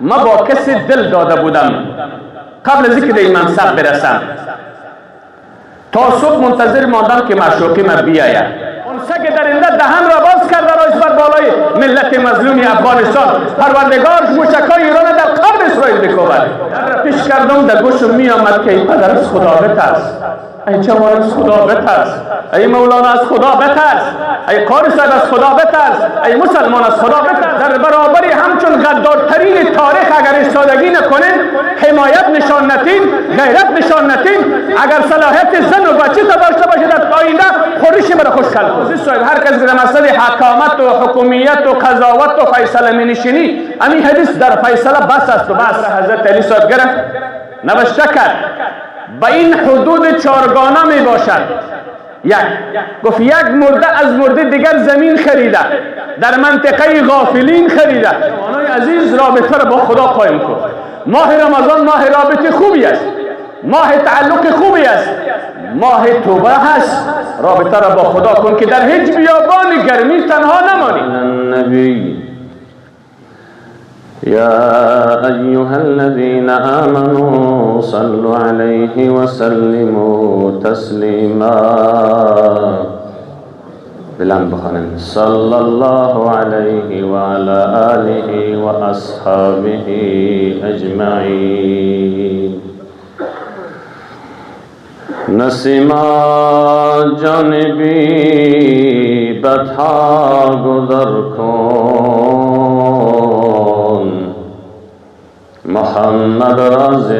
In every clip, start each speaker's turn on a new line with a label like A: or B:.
A: ما با کسی دل داده بودم قبل از اینکه به این منصب برسم. تا صبح منتظر ماندم که معشوقی ما بیاید. اون سگ درنده دهن را باز کرده را بر بالای ملت مظلوم افغانستان. پروردگار موشکای ایران در قبر اسرائیل بکوبد. در پیش کردم در گوشم می آمد که ای پدر از خدا بترس، ای جوان از خدا بترس، ای مولانا از خدا بترس، ای قاری صاحب از خدا بترس، ای مسلمان از خدا بترس. در برابری همچون غدارترین تاریخ اگر ایستادگی نکنین، حمایت نشان نتین، غیرت نشان نتین، اگر صلاحیت زن و بچه تا داشته باشه در آینده خورش مرا خوشحال کن. صاحب هر کس که در مسئله حکامت و حکومیت و قضاوت و فیصله منشینی، همین حدیث در فیصله بس است و بس. حضرت علی صاحب گرفت نوشته کرد به این حدود چارگانه می باشد. یک گفت یک مرده از مرده دیگر زمین خریده، در منطقه غافلین خریده. آنای عزیز رابطه را با خدا قایم کن. ماه رمضان ماه رابطه خوبی است، ماه تعلق خوبی است، ماه توبه هست. رابطه را با خدا کن که در هیچ بیابان گرمی تنها نمانی.
B: النبی يا أيها الذين آمنوا صلوا عليه وسلموا تسليما. بلند بخوانیم. صلى الله عليه وعلى آله وأصحابه أجمعين. نسیما جانبی بدها گذر کن، محمد راز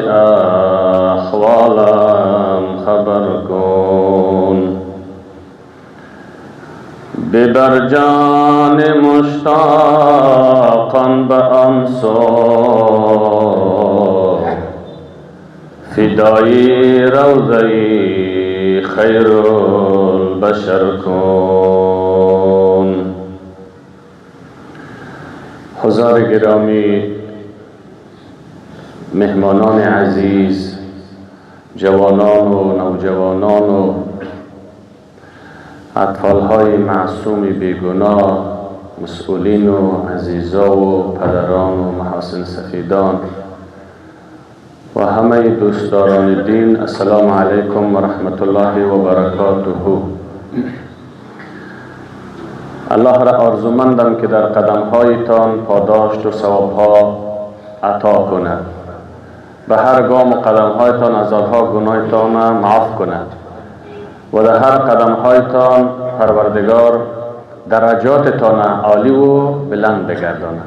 B: احوالم خبر کن، ببر جان مشتاقان به آن سو، فدای روضه خیر البشر کن. حضار گرامی، مهمانان عزیز، جوانان و نوجوانان و اطفالهای معصوم بیگناه، مسئولین و عزیزا و پدران و محاسن سفیدان و همه دوستداران دین، السلام علیکم و رحمت الله و برکاته. الله را آرزومندم که در قدمهایتان پاداشت و ثوابها عطا کند، به هر گام و قدمهایتان عذابها گناهتان معاف کند و در هر قدمهایتان پروردگار درجاتتان عالی و بلند بگرداند.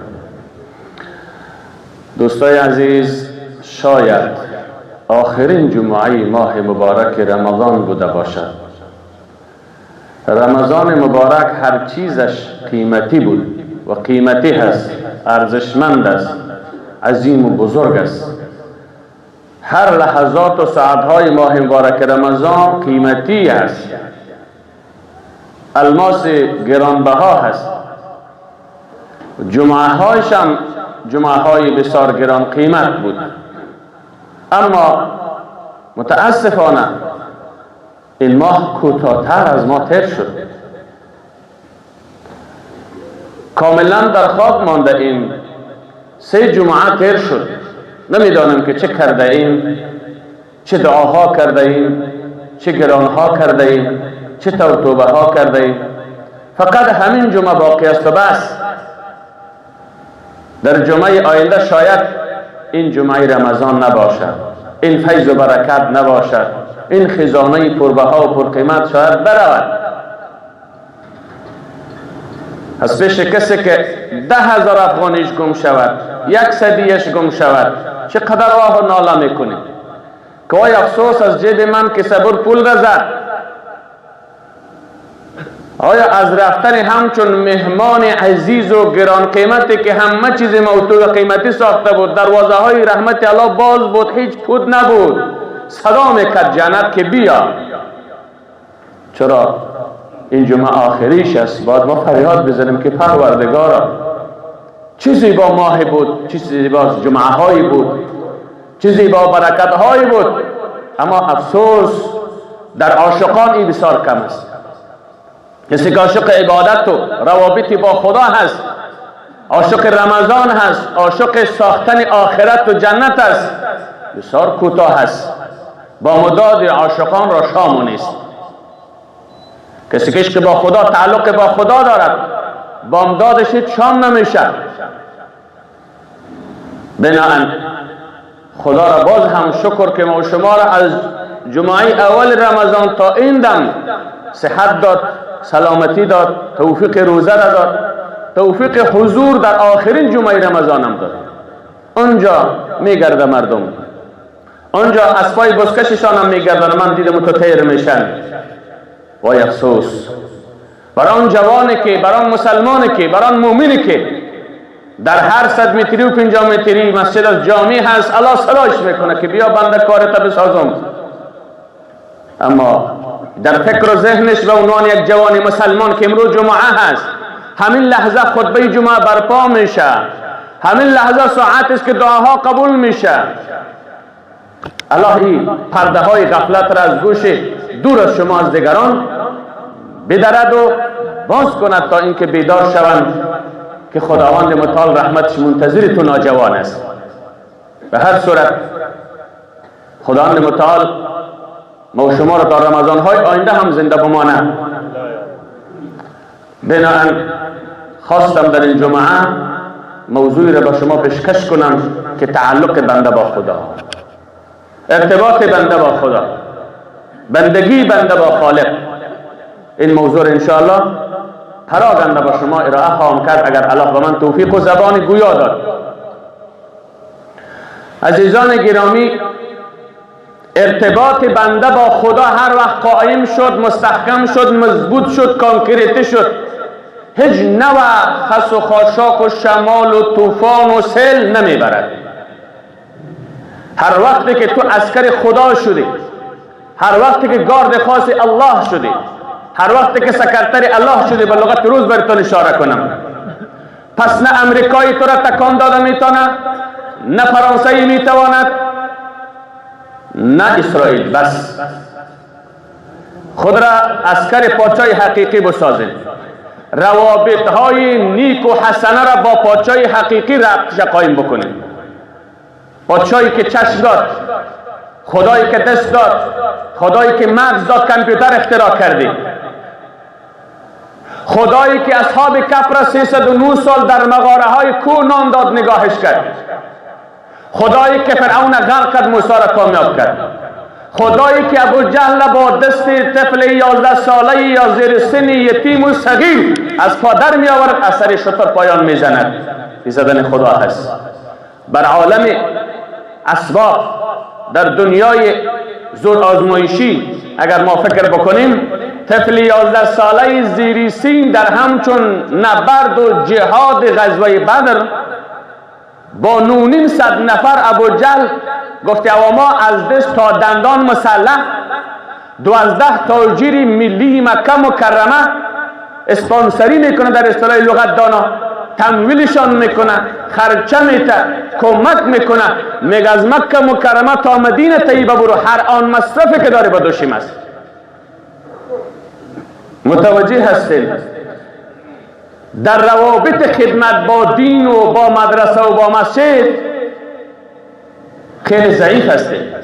B: دوستای عزیز، شاید آخرین جمعه ماه مبارک رمضان بوده باشد. رمضان مبارک هر چیزش قیمتی بود و قیمتی هست، ارزشمند است، عظیم و بزرگ است. هر لحظات و ساعتهای ماه مبارک رمضان قیمتی است، الماس گرانبها هست. جمعه هایش هم جمعه های بسیار گران قیمت بود، اما متاسفانه این ماه کوتاه‌تر از ما تیر شد. کاملا در خواب مانده ایم. 3 جمعه تیر شد، نمیدانم که چه کرده ایم، چه دعاها کرده ایم، چه گرانها کرده ایم، چه توبه ها کرده ایم. فقط همین جمعه باقی است و بس. در جمعه آینده شاید این جمعه رمضان نباشد، این فیض و برکت نباشد، این خزانه پربها و پرقیمت شاید برود. از پیش کسی که 10,000 افغانیش گم شود، 100 گم شود، چقدر آه و ناله میکنیم که وای افسوس از جیب من که صبر پول رزد. آیا از رفتن همچون مهمان عزیز و گران قیمتی که همه چیز موتور قیمتی ساخته بود، دروازه های رحمت الله باز بود، هیچ پود نبود، صدا میکرد جنت که بیا، چرا این جمعه آخریش است؟ باید ما فریاد بزنیم که پروردگارا چیزی با ماه بود، چیزی با جمعه هایی بود، چیزی با برکت هایی بود، اما افسوس در عاشقان این بسیار کم است. کسی که عاشق عبادت و روابطی با خدا هست،
A: عاشق رمضان هست، عاشق ساختن آخرت و جنت است، بسیار کوتاه است. با مداد عاشقان را شام نیست. کسی که عشق با خدا، تعلق با خدا دارد، بامدادش هیچ شام نمیشه. بنابراین خدا را باز هم شکر که ما شما را از جمعه اول رمضان تا این دم صحت داد، سلامتی داد، توفیق روزه را داد، توفیق حضور در آخرین جمعه رمضان هم داد. اونجا میگرده مردم، اونجا اسبای بزکششان هم میگردن. من دیدم تو تیر میشن. وای افسوس بر آن جوانی که، بر آن مسلمانی که، بر آن مؤمنی که در هر 100 متری و 50 متری مسجد از جامع هست، الله صلاحش میکنه که بیا بنده کارت بسازم. اما در فکر و ذهنش به عنوان یک جوان مسلمان که امروز جمعه هست، همین لحظه خطبه جمعه برپا میشه، همین لحظه ساعت است که دعاها قبول میشه، الله این پرده های غفلت را از گوش دور از شما از دیگران بدرد و باز کند تا اینکه بیدار شوند که خداوند متعال رحمتش منتظر تو ناجوان است. به هر صورت خداوند متعال ما شما را تا رمضان های آینده هم زنده بمانه. بنابراین خواستم در این جمعه موضوعی را به شما پیشکش کنم که تعلق بنده با خدا، ارتباط بنده با خدا، بندگی بنده با خالق. این موضوع را انشاءالله پراگنده با شما ارائه خواهم کرد اگر الله به من توفیق و زبان گویا داد. عزیزان گرامی، ارتباط بنده با خدا هر وقت قائم شد، مستحکم شد، مضبوط شد، کانکریته شد، هیچ نوع خس و خاشاک و شمال و طوفان و سیل نمیبرد. هر وقتی که تو عسکر خدا شدی، هر وقتی که گارد خاص الله شدی، هر وقتی که سکرتر الله شدی، به لغت روز براتون اشاره کنم، پس نه امریکایی تو را تکان داده میتونه، نه فرانسوی میتواند، نه اسرائیل. بس خود را عسکر پادشاه حقیقی بسازید. روابط های نیک و حسنه را با پادشاه حقیقی ربطش قایم بکنید. پادشاهی که چشم داد، خدایی که دست داد، خدایی که مغز داد، کامپیوتر اختراع کردی، خدایی که اصحاب کف را 309 سال در مغاره های کو نام داد نگاهش کرد، خدایی که فرعون غرق کرد موسی را کامیاب کرد، خدایی که ابو جهل با دست طفل 11 ساله یا زیر سن یتیم و صغیر از پادر می آورد، اثر شتر پایان می زند. زدن خدا هست. بر عالم اسباب در دنیای زور آزمایشی اگر ما فکر بکنیم، طفل 11 ساله زیری سین در همچون نبرد و جهاد غزوه بدر با 950 نفر ابو جهل گفت ما از دست تا دندان مسلح، 12 تاجر ملی مکه مکرمه اسپانسری میکنه، در اصطلاح لغت دانا تمویلشان میکنه، خرچه میته، کمک میکنه، میگه از مکه مکرمه تا مدینه طیبه برو، هر آن مصرفی که داره با دوشیم است. متوجه هستین؟ در روابط خدمت با دین و با مدرسه و با مسجد خیلی ضعیف هستیم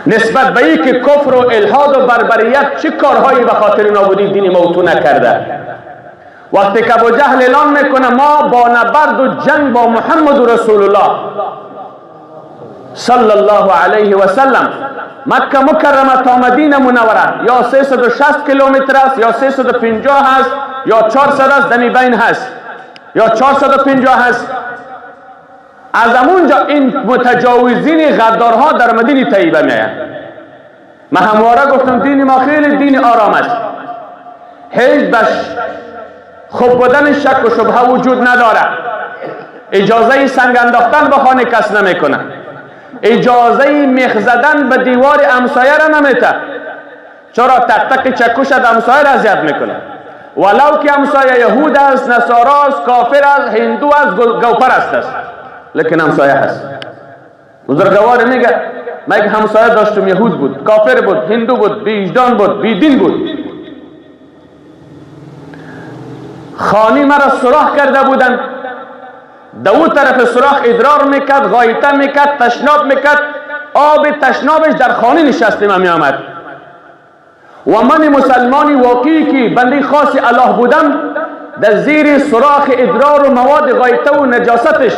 A: نسبت به این که کفر و الحاد و بربریت چه کارهایی به خاطر نابودی دین ما تو نکرده. وقتی که ابو جهل اعلان میکنه ما با نبرد و جنگ با محمد رسول الله صلی الله علیه و سلم، مکه مکرمه تا مدینه منوره یا 360 کیلومتر است یا 350 هست یا 400 است، دمی بین هست یا 450 هست. از اونجا این متجاوزین غدارها در مدینه طیبه میآیند. من همواره گفتم دین ما خیلی دین آرام است، هیچ بش خوب بودن شک و شبهه وجود نداره، اجازه سنگ انداختن به خانه کس نمیکنه، اجازه میخ زدن به دیوار همسایه را نمیته، چرا تق تق چکش از همسایه را اذیت میکنه، ولو که همسایه یهود است، نصارا است، کافر است، هندو است، گوپرست است، لیکن همسایه هست. بزرگوار میگه من یک همسایه داشتم، یهود بود، کافر بود، هندو بود، بی‌وجدان بود، بی‌دین بود. خانی مرا سوراخ کرده بودن، دو طرف سوراخ ادرار میکرد، غایطه میکرد، تشناب میکرد، آب تشنابش در خانه نشسته من میآمد. و من مسلمانی واقعی که بنده خاص الله بودم، در زیر سوراخ ادرار و مواد غایطه و نجاستش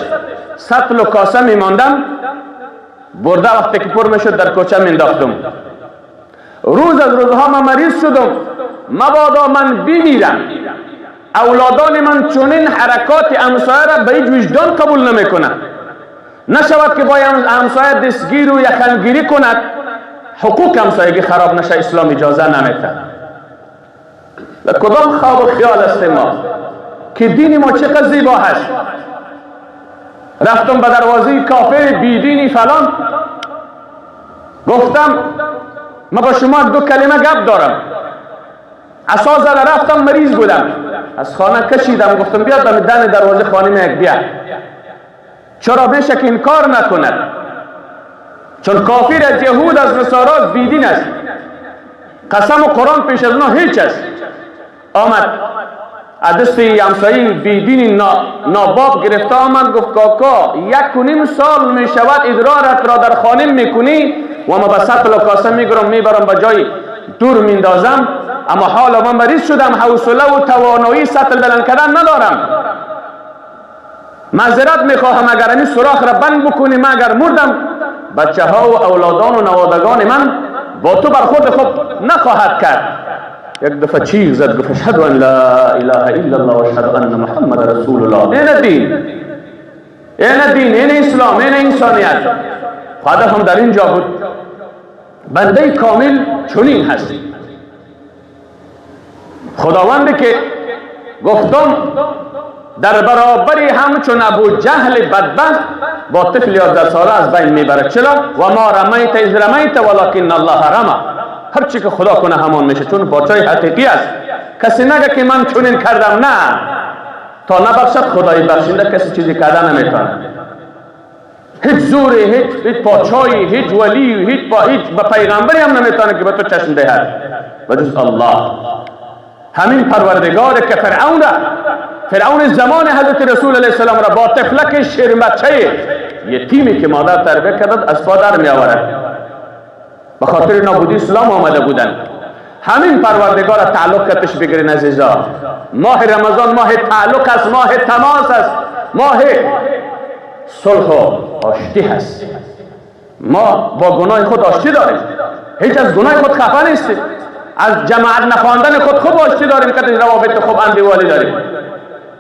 A: سطل و کاسه میماندم، برده وقتی که پر میشد در کوچه مینداختم. روز از روزها من مریض شدم، مبادا من بمیرم، اولادان من چنین حرکات همسایه را به هیچ وجدان قبول نمیکنه، نشود که با همسایه دستگیر و یخنگیری کند، حقوق همسایگی خراب نشه، اسلام اجازه نمیده. در کدام خواب و خیال است ما که دین ما چقدر زیبا هست. رفتم به دروازه کافر بیدینی فلان، گفتم ما با شما دو کلمه گپ دارم. عصا زده رفتم، مریض بودم، از خانه کشیدم، گفتم بیا به دم دروازه خانه یک بیا. چرا بشه که انکار نکند؟ چون کافر از یهود از نصارا بیدین است، قسم و قرآن پیش از اونا هیچ است. آمد دست همسایه بیدین ناباب گرفته آمد، گفت کاکا 1.5 سال می شود ادرارت را در خانه میکنی و ما به سطل و کاسه میگرم میبرم به جای دور میندازم، اما حالا من مریض شدم، حوصله و توانایی سطل بلند کردن ندارم، معذرت میخواهم اگر این سوراخ را بند بکنی، من اگر مردم بچه ها و اولادان و نوادگان من با تو برخورد خوب نخواهد کرد. یک دفعه چیغ زد، گفت اشهد ان لا اله الا الله و اشهد ان محمد رسول الله. این دین، این دین، این اسلام، این انسانیت. هدفم در اینجا بود. بنده کامل چنین هست. خداوند که گفتم در برابر همچون ابو جهل بدبخت با طفل 11 ساله از بین میبره. چرا؟ و ما رمیت اذ رمیت ولکن الله رما. هرچی که خدا کنه همان میشه، چون پادشاه حقیقی است. کسی نگه که من چنین کردم، نه، تا نبخشد خدای بخشنده کسی چیزی کرده نمیتونه. هیچ زوری، هیچ پادشاهی، هیچ ولی، هیچ به پیغمبری هم نمیتونه که به تو چشم دهد بجز الله. همین پروردگار که فرعون را، فرعون زمان حضرت رسول علیه السلام را با طفلک شیر بچه یتیمی که مادر تربیت کرد از پا در می آورد، به خاطر نابودی اسلام آمده بودند. همین پروردگار را تعلق کتش بگیرین عزیزا. ماه رمضان ماه تعلق است، ماه تماس است، ماه صلح و آشتی هست. ما با گناه خود آشتی داریم، هیچ از گناه خود خفه نیستیم، از جماعت نخواندن خود خوب آشتی داریم که روابط خوب اندیوالی داریم،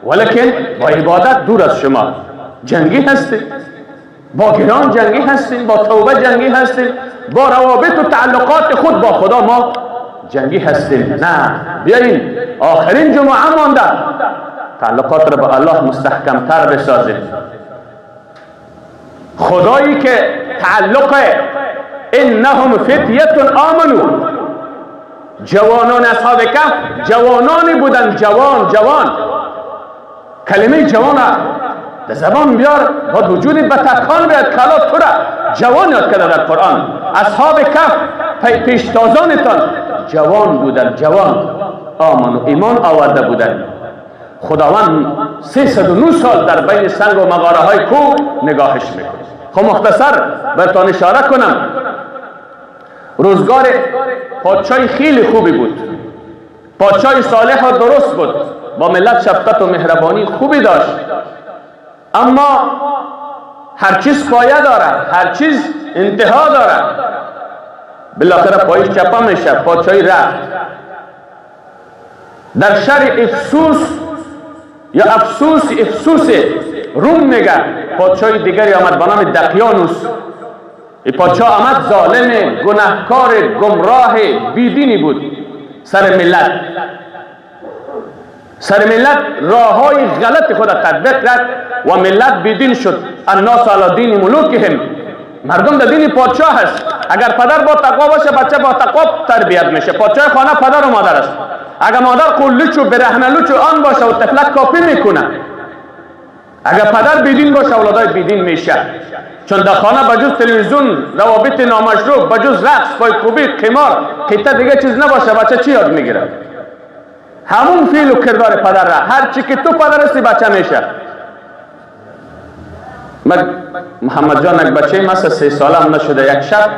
A: ولیکن با عبادت دور از شما جنگی هستیم، با گران جنگی هستیم، با توبه جنگی هستیم، با روابط و تعلقات خود با خدا ما جنگی هستیم. نه، بیایین آخرین جمعه مانده تعلقات را با الله مستحکم تر بسازیم. خدایی که تعلق انهم فتیه آمنو، جوانان اصحاب کهف جوانانی بودن، جوان جوان، کلمه جوان در زبان بیار با وجود به تکان بیاد، کلا تو را جوان یاد کرده در قرآن. اصحاب کهف پیشتازانتان جوان بودن، جوان، آمنو ایمان آورده بودن. خداوند 309 سال در بین سنگ و مغاره های کوه نگاهش میکنه. خب مختصر برتان اشاره کنم، روزگار پادشاهی خیلی خوبی بود، پادشاه صالح و درست بود، با ملت شفقت و مهربانی خوبی داشت، اما هر چیز پایه داره، هر چیز انتها داره. بالاخره پایش چپه میشه، پادشاهی رفت. در شهر افسوس یا افسوس، افسوس روم میگه، پادشاه دیگری آمد به نام دقیانوس. این پادشاه آمد ظالم، گناهکار، گمراه، بیدینی بود. سر ملت، سر ملت راه های غلط خود تطبیق کرد و ملت بیدین شد. الناس علی دین ملوکهم، مردم در دین پادشاه هست. اگر پدر با تقوا باشه بچه با تقوا تربیت میشه. پادشاه خانه پدر و مادر است. اگر مادر قلوچ و برهنلوچ و آن باشه و طفلک کاپی میکنه. اگر پدر بیدین باشه اولادای بیدین میشه. چون در خانه بجز تلویزیون، روابط نامشروع، بجز رقص، پایکوبی، قمار، قیطه دیگه چیز نباشه، بچه چی یاد میگیره؟ همون فعل و کردار پدر را، هر چی که تو پدر هستی بچه میشه. من محمد جان یک بچه مثلا 3 ساله هم نشده، یک شب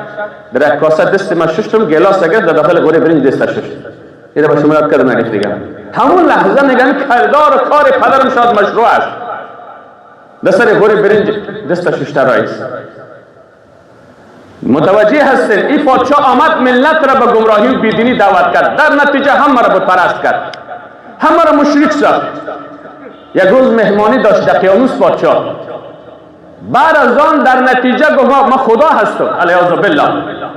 A: در یک کاسه دست من ششتم، گلاس گرفت در داخل قوری برنج دست ششت. اینو با شما یاد کردم نگفت دیگه. همون لحظه میگن کردار و کار پدرم شاید مشروع است. در سر قوری برنج دست ششته رئیس. متوجه هستین این پادشاه آمد ملت را به گمراهی و بیدینی دعوت کرد، در نتیجه همه را بت پرست کرد، همه را مشرک ساخت. یک روز مهمانی داشت دقیانوس پادشاه، بعد از آن در نتیجه گفت ما خدا هستم، علیاذ بالله،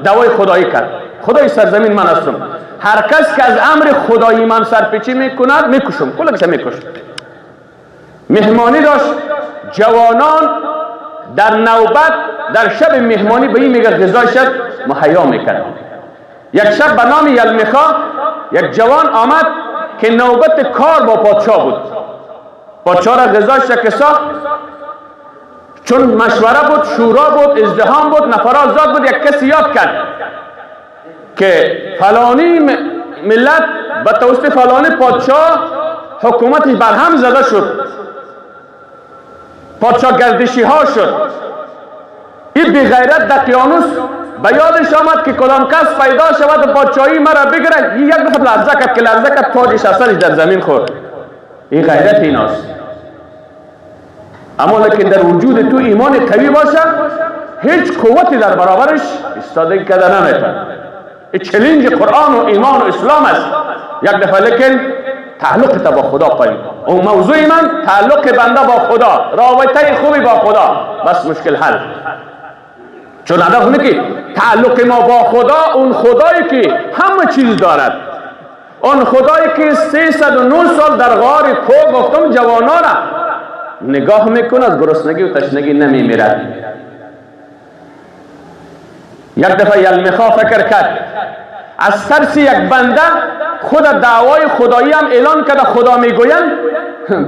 A: دعوای خدایی کرد، خدای سرزمین من هستم، هر کس که از امر خدایی من سرپیچی میکند میکشم، کلش میکشم. مهمانی داشت، جوانان در نوبت در شب مهمانی به این میگه غذای شب مهیا میکرد. یک شب به نام یلمیخا یک جوان آمد که نوبت کار با پادشاه بود. پادشاه را غذای که ساخت، چون مشوره بود، شورا بود، ازدحام بود، نفرات زیاد بود، یک کسی یاد کرد که فلانی ملت به توسط فلانی پادشاه حکومتش برهم زده شد، پادشاه گردشی ها شد. این بی غیرت دقیانوس به یادش آمد که کدام کس پیدا شود و پادشاهی مرا بگیرد. این یک دفعه لرزه کرد که لرزه کرد، تاجش از سرش در زمین خورد. این غیرت ایناست. اما لیکن در وجود تو ایمان قوی باشه، هیچ قوتی در برابرش ایستادگی کرده نمیتونه. این چلنج قرآن و ایمان و اسلام است. یک دفعه لیکن تعلق تا با خدا قایم. اون موضوع من تعلق بنده با خدا، رابطه خوبی با خدا، بس مشکل حل. چون هدف اینه که تعلق ما با خدا، اون خدایی که همه چیز دارد، اون خدایی که 309 سال در غار کوه گفتم جوانا را نگاه میکنه، از گرسنگی و تشنگی نمیمیرد. یک دفعه یلمیخا فکر کرد، از ترس یک بنده خود دعوای خدایی هم اعلان کرده، خدا میگویند،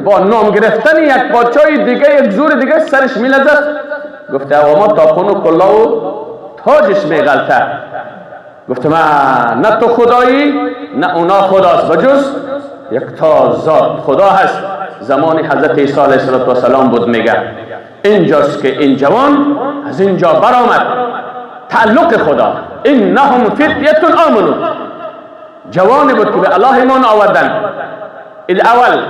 A: با نام گرفتن یک پادشاه دیگه، یک زور دیگه سرش میلرزد. گفته آقا ما تاخون و کلا و تاجش میغلطه. گفته من نه تو خدایی نه اونا خداست، بجز یک تا ذات خدا هست. زمان حضرت عیسی علیه السلام بود. میگه اینجاست که این جوان از اینجا برآمد. تعلق خدا، انهم فتیه آمنوا، جوانی بود که به الله ایمان آوردن. الاول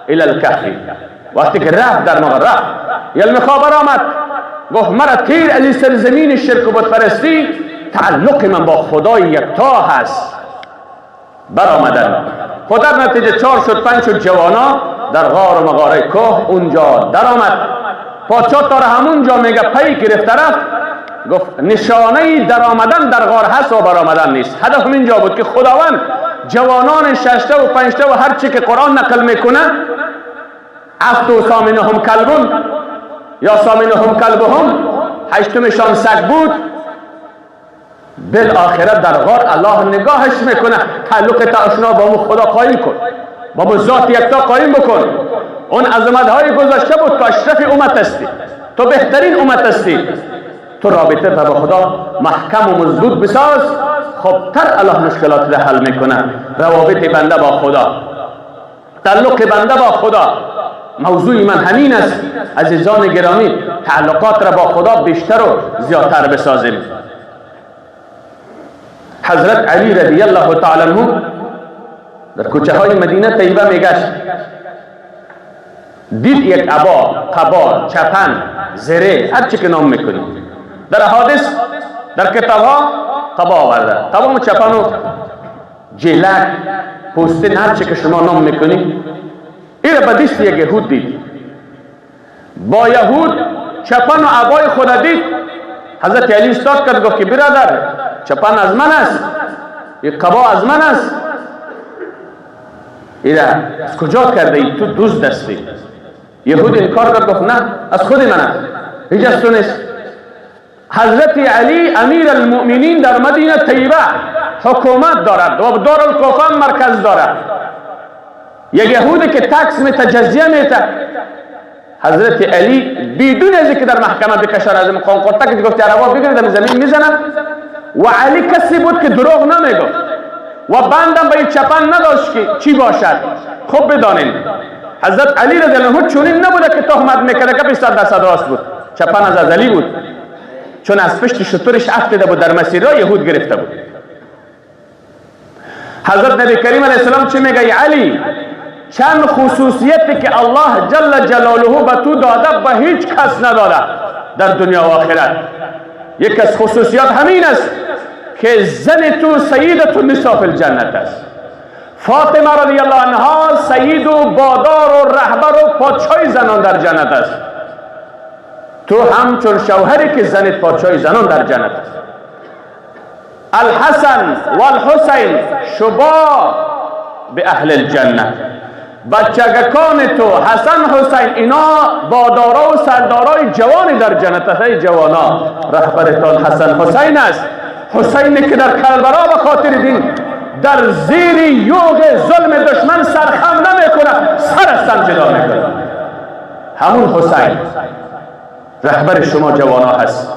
A: الی الکهف، وقتی که رفت در مغار رفت، یلمیخا برآمد، گفت مرا تیر از این سرزمین شرک و بت پرستی، تعلق من با خدای یکتا هست. برآمدن. خود در نتیجه 4 شد 5 شد جوانا در غار و مغاره کوه اونجا در آمد. پادشاه تا همونجا میگه پی گرفته رفت، گفت نشانه در آمدن در غار هست و برآمدن نیست. هدف اینجا بود که خداوند جوانان 6 تا و 5 تا و هر چی که قرآن نقل میکنه، 7 و ثامنهم کلبون یا ثامنهم کلبهم، 8مشان سگ بود، بالآخره در غار الله نگاهش میکنه. تعلق تا آشنا با مو خدا قایم کن، با مو ذات یکتا قایم بکن. اون عظمت های گذاشته بود، تو اشرف امت هستی، تو بهترین امت هستی، تو رابطه با خدا محکم و مضبوط بساز، خوبتر الله مشکلات را حل میکنه. روابط بنده با خدا، تعلق بنده با خدا، موضوع من همین است عزیزان گرامی. تعلقات را با خدا بیشتر و زیادتر بسازیم. حضرت علی رضی الله تعالی عنه در کوچه های مدینه طیبه میگشت، دید یک عبا، قبا، چپن، زره، هر چی که نام میکنی، در حادث در کتاب ها قبا آورده، قبا و چپن و جلک، پوستین، هر چی که شما نام میکنی. این را به دست یک یهود دید، با یهود چپن و عبای خود دید. حضرت علی استاد کرد، گفت که برادر چپن از من است، این قبا از من است، این از کجا کرده ای؟ تو دزد هستی. یهود انکار کرد، گفت نه از خود من است، هیچ از تو نیست. حضرت علی امیر المؤمنین در مدینه طیبه حکومت دارد و دارالکوفه مرکز دارد. یک یهودی که تکس میته، جزیه میته، حضرت علی بدون از اینکه در محکمه بکشد از مقام قرطه که گفت عربا بگیرید در زمین میزنن. و علی کسی بود که دروغ نمیگفت. و بندم به این چپن نداشت که چی باشد. خوب بدانین حضرت علی رضی الله عنه چنین نبوده که تهمت میکرده که 100% راست بود. چپن از علی بود، چون از پشت شترش افتیده بود در مسیر را یهود گرفته بود. حضرت نبی کریم علیه السلام چی میگه؟ علی چند خصوصیتی که الله جل جلاله به تو داده به هیچ کس نداده در دنیا و آخرت. یک از خصوصیات همین است که زن تو سیدت النساء فی الجنت است. فاطمه رضی الله عنها سید و بادار و رهبر و پادشاه زنان در جنت است. تو همچون شوهری که زنت پادشاه زنان در جنت است. الحسن والحسین شبا به اهل الجنه. بچگکان تو حسن حسین اینا بادارا و سردارای جوانی در جنت است. ای جوانا رهبرتان حسن حسین است. حسین که در کربلا به خاطر دین در زیر یوغ ظلم دشمن سرخم نمیکنه، سر از تن جدا میکنه. همون حسین رهبر شما جوانا هست.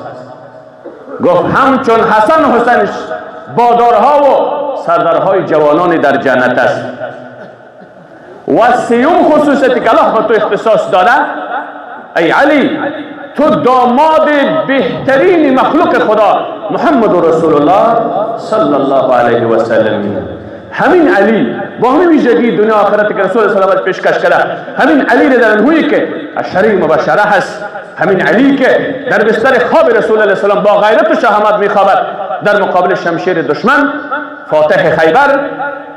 A: گفت همچون حسن حسین بادارها و سردارهای جوانان در جنت است. و سیوم خصوصیتی که الله به تو اختصاص داده، ای علی تو داماد بهترین مخلوق خدا محمد رسول الله صلی الله علیه و سلم. همین علی با همین ویژگی دنیا آخرت که رسول الله صلی الله علیه و پیشکش کرده، همین علی در انهویی که عشره مبشره هست، همین علی که در بستر خواب رسول الله صلی الله علیه و با غیرت و شهامت میخوابد در مقابل شمشیر دشمن فاتح خیبر،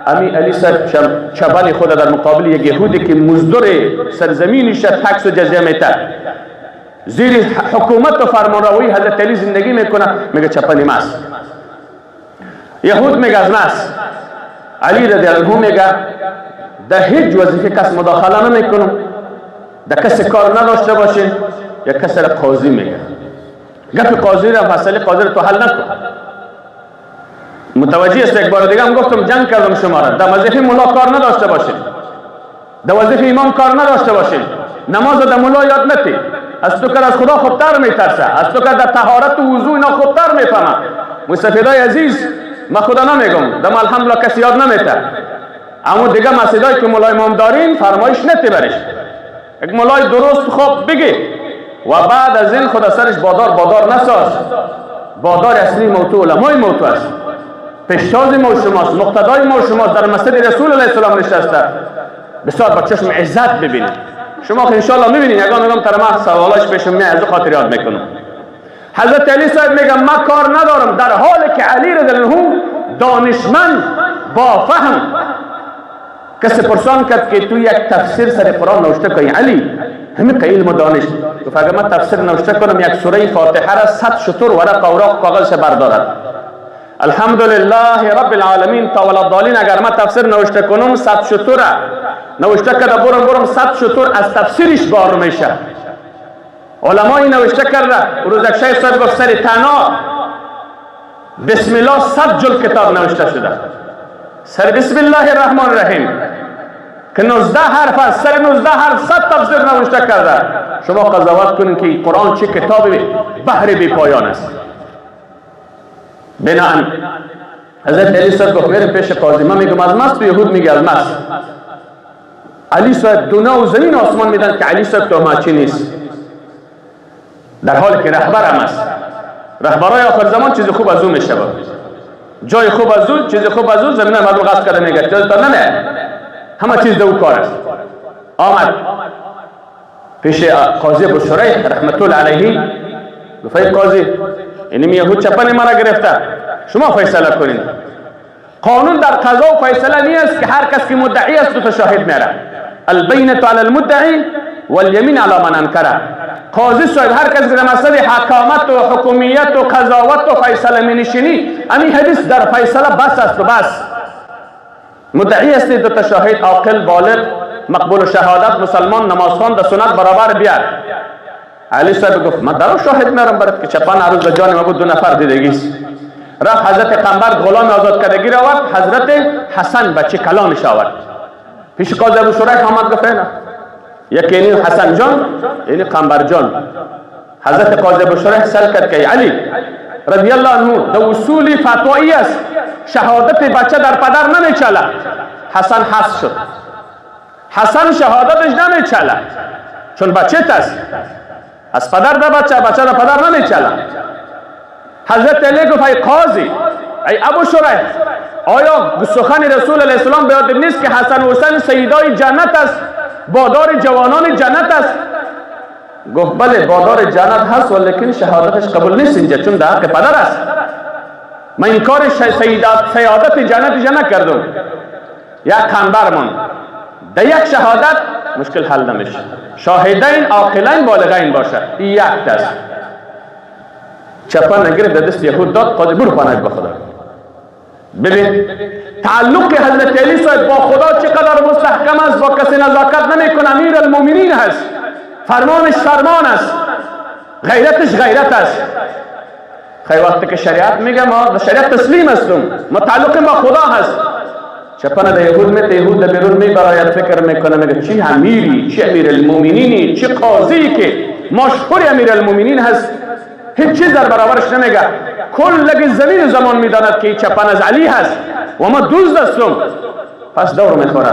A: امی علی سر چبن خود در مقابل یک یهودی که مزدور سرزمینش تکس و جزیه میته، زیر حکومت و فرمانروایی حضرت علی زندگی میکنه، میگه چپنی ماست. یهود میگه از ماست. علی رضی الله عنه میگه در هیچ وظیفه کس مداخله نمیکنم، در کسی کار نداشته باشین. یا کسی را قاضی میگه، گپ قاضی را مسئله قاضی را تو حل نکن. متوجه است؟ یک بار دیگه هم گفتم جنگ کردم شما را، در وظیفه ملا کار نداشته باشین، در وظیفه امام کار نداشته باشین، نماز در ملا یاد نتی، از تو که از خدا خوبتر میترسه، از تو که در طهارت و وضو اینا خوبتر میفهمه. مستفیدای عزیز من خدا نمیگم، دم الحمدلله کسی یاد نمیته، اما دیگه مسجدایی که ملای امام دارین فرمایش نتی برش، یک ملای درست خوب بگی و بعد از این خدا سرش بادار بادار نساز. بادار اصلی موتو علمای موتو است، پیشتاز ما و شماست، مقتدای ما و شماست، در مسجد رسول علیه السلام نشسته. بسیار با چشم عزت ببینید. شما که انشالله میبینید، یگان میگم تر من سوالاش پیشم میاد، از خاطر یاد میکنم. حضرت علی صاحب میگم من کار ندارم، در حالی که علی رضی الله عنه دانشمند با فهم، کسی پرسان کرد که تو یک تفسیر سر قرآن نوشته کنی علی، همین علم و دانش. گفت اگر من تفسیر نوشته کنم یک سوره فاتحه را 100 شتر ورق اوراق کاغذش بردارد. الحمدلله رب العالمین تا وللضالین. اگر من تفسیر نوشته کنم 100 شتر نوشته کرده برم 100 شتر از تفسیرش بار میشه. علمای نوشته کرده. روز یک شیخ صاحب گفت سر تنها بسم الله 100 جلد کتاب نوشته شده، سر بسم الله الرحمن الرحیم که 19 حرف است، سر 19 حرف 100 تفسیر نوشته کرده. شما قضاوت کنین که قرآن چه کتاب بحر بی پایان است. بناهن حضرت علی صاحب گفت میرم پیش قاضی، من میگم از مست، یهود میگه از مست. علی صاحب دنیا و زمین آسمان میدن که علی صاحب تهمتچی نیست، در حالی که رهبر هم است. رهبرای آخر زمان چیز خوب از او میشه، جای خوب از او، چیز خوب از او، زمین مردم غصب کرده میگه چیز تا نه، همه چیز دو کار است. آمد پیش قاضی ابو شریح رحمت الله علیه، گفت ای قاضی اینم یهود چپن مرا گرفته، شما فیصله کنین. قانون در قضا و فیصله نیست که هر کس که مدعی است دو تا شاهد میاره، البینة علی المدعی والیمین علی من انکره. قاضی صاحب هر کس که در مسئله حکامت و حکومیت و قضاوت و فیصله می نشینی، همین حدیث در فیصله بس است و بس. مدعی است دو تا شاهد عاقل بالغ مقبول شهادت مسلمان نمازخوان در سنت برابر بیار. علی صاحب گفت من درو شاهد میارم برات که چپان عروض جان ما بود، دو نفر دیدگیست. رفت حضرت قنبر غلام آزاد کردگی را آورد، حضرت حسن بچه کلانش آورد پیش قاضی ابو شریح. آمد گفت نه، یکی اینی حسن جان، اینی قنبر جان. حضرت قاضی ابو شریح سأل کرد که علی رضی الله عنه در اصول فتوایی است، شهادت بچه در پدر نمیچله. حسن حس شد، حسن شهادتش نمیچله چون بچه است، از پدر در بچه، بچه در پدر نمیچله. حضرت علی گفت ای قاضی، ای ابو شریح، آیا سخن رسول علیه السلام به یاد نیست که حسن و حسین سیدای جنت است، بادار جوانان جنت است؟ گفت بله بادار جنت هست، ولیکن شهادتش قبول نیست اینجا، چون در حق پدر است. من این کار سیادت جنتش نکردم. یک قنبر من در یک شهادت مشکل حل نمیشه، شاهدین عاقلین بالغین باشه، این یک دست چپن نگرفت دست یهود داد، قاضی برو پناه به خدا. ببین تعلق حضرت علی صاحب با خدا چقدر مستحکم است، با کسی نزاکت نمیکنه، امیر المؤمنین هست، فرمانش فرمان است، غیرتش غیرت است. خیلی وقتی که شریعت میگه ما به شریعت تسلیم هستم، ما تعلق با خدا هست. چپن در یهود میته، یهود در بیرون میبراید، فکر میکنه میگه چی امیری، چی امیر المؤمنینی، چی قاضی که مشهور امیر المؤمنین هست، هیچ چیز در برابرش نمیگه. کل زمین زمان میداند که چپن از علی هست و ما دوست هستم. پس دور میخوره.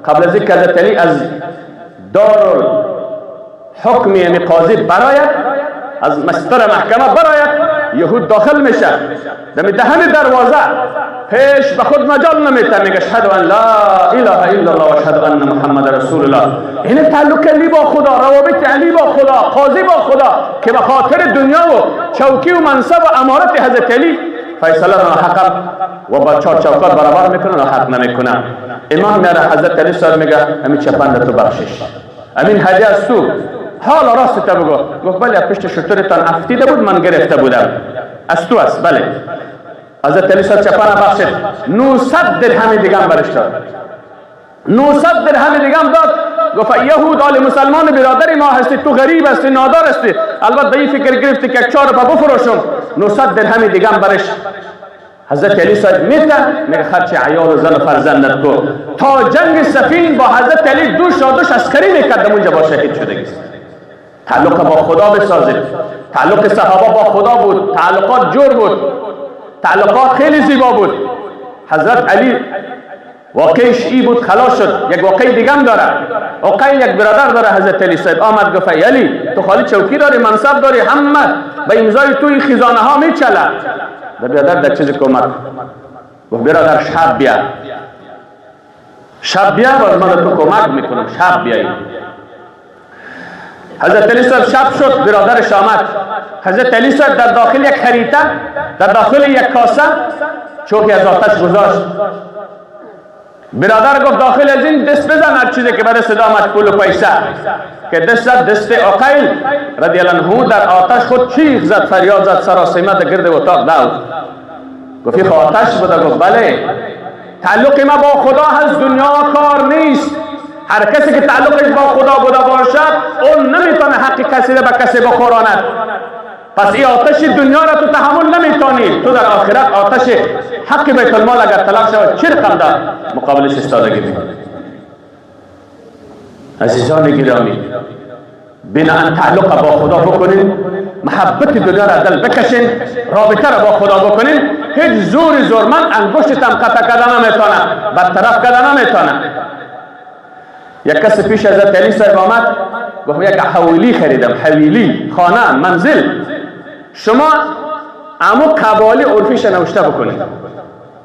A: قبل از اینکه حضرت علی از دار حکم یعنی قاضی براید، از مستر محکمه براید، یهود داخل میشه، دم دهن دروازه پیش به خود مجال نمیته، میگه اشهد ان لا اله الا الله و اشهد ان محمد رسول الله. این تعلق علی با خدا، روابط علی با خدا، قاضی با خدا، که به خاطر دنیا و چوکی و منصب و امارت حضرت علی فیصله را حقم و با چهار چوکات برابر میکنه و حق نمیکنه. امام میاره حضرت علی صاحب میگه همین چپند تو بخشش، همین هدیه از تو، حالا راست تا بگو. گفت بله پشت شترتان افتیده بود، من گرفته بودم، از تو است. بله. حضرت علی صاحب چپن بخشید، 900 درهم دیگه هم برش داد، 900 درهم دیگه هم داد. گفت یهود آل مسلمان برادر ما هستی، تو غریب هستی، نادار هستی، البته به این فکر گرفتی که چهار پا بفروشم. 900 درهم دیگه هم برش حضرت علی صاحب میته، میگه خرچ عیال و زن و فرزندت کو. تا جنگ سفین با حضرت علی دوش را دوش عسکری میکردم، اونجا با شهید شدگی. تعلق با خدا بسازید. تعلق صحابه با خدا بود، تعلقات جور بود، تعلقات خیلی زیبا بود. حضرت علی واقعش ای بود، خلاص شد. یک واقعی دیگه هم داره، واقعی یک برادر داره حضرت علی صاحب. آمد گفت علی تو خالی چوکی داری، منصب داری، همه به امضای توی خزانه ها میچله. در برادر در چیز کمک گفت برادر شب بیا، شب بیا باز من تو کمک میکنم، شب بیایی. حضرت علی صاحب شب شد، برادرش آمد. حضرت علی صاحب در داخل یک خریطه، در داخل یک کاسه چوکی از آتش گذاشت. برادر گفت داخل از این دست بزن هر چیزی که برای صدا آمد، پول و پیسه. که دست زد، دست عقیل رضی الله عنه در آتش خود چیغ زد، فریاد زد، سراسیمه در گرد اتاق داد. گفت این آتش بوده؟ گفت بله. تعلق ما با خدا هست، دنیا کار نیست. هر کسی که تعلقش با خدا بوده باشد اون نمیتونه حق کسی را به کسی بخوراند. پس این آتش دنیا را تو تحمل نمیتونی، تو در آخرت آتش حق بیت المال اگر طلب شود چه رقم در مقابلش ایستادگی میکنی. عزیزان گرامی، بناء تعلق با خدا بکنین، محبت دنیا را دل بکشین، رابطه را با خدا بکنین، هیچ زور زورمند انگشتتم قطع کرده نمیتونه، برطرف کرده نمیتونه. یک کسی پیش حضرت علی صاحب آمد، گفت یک حویلی خریدم، حویلی، خانه، منزل، شما امو قباله عرفیش نوشته بکنید،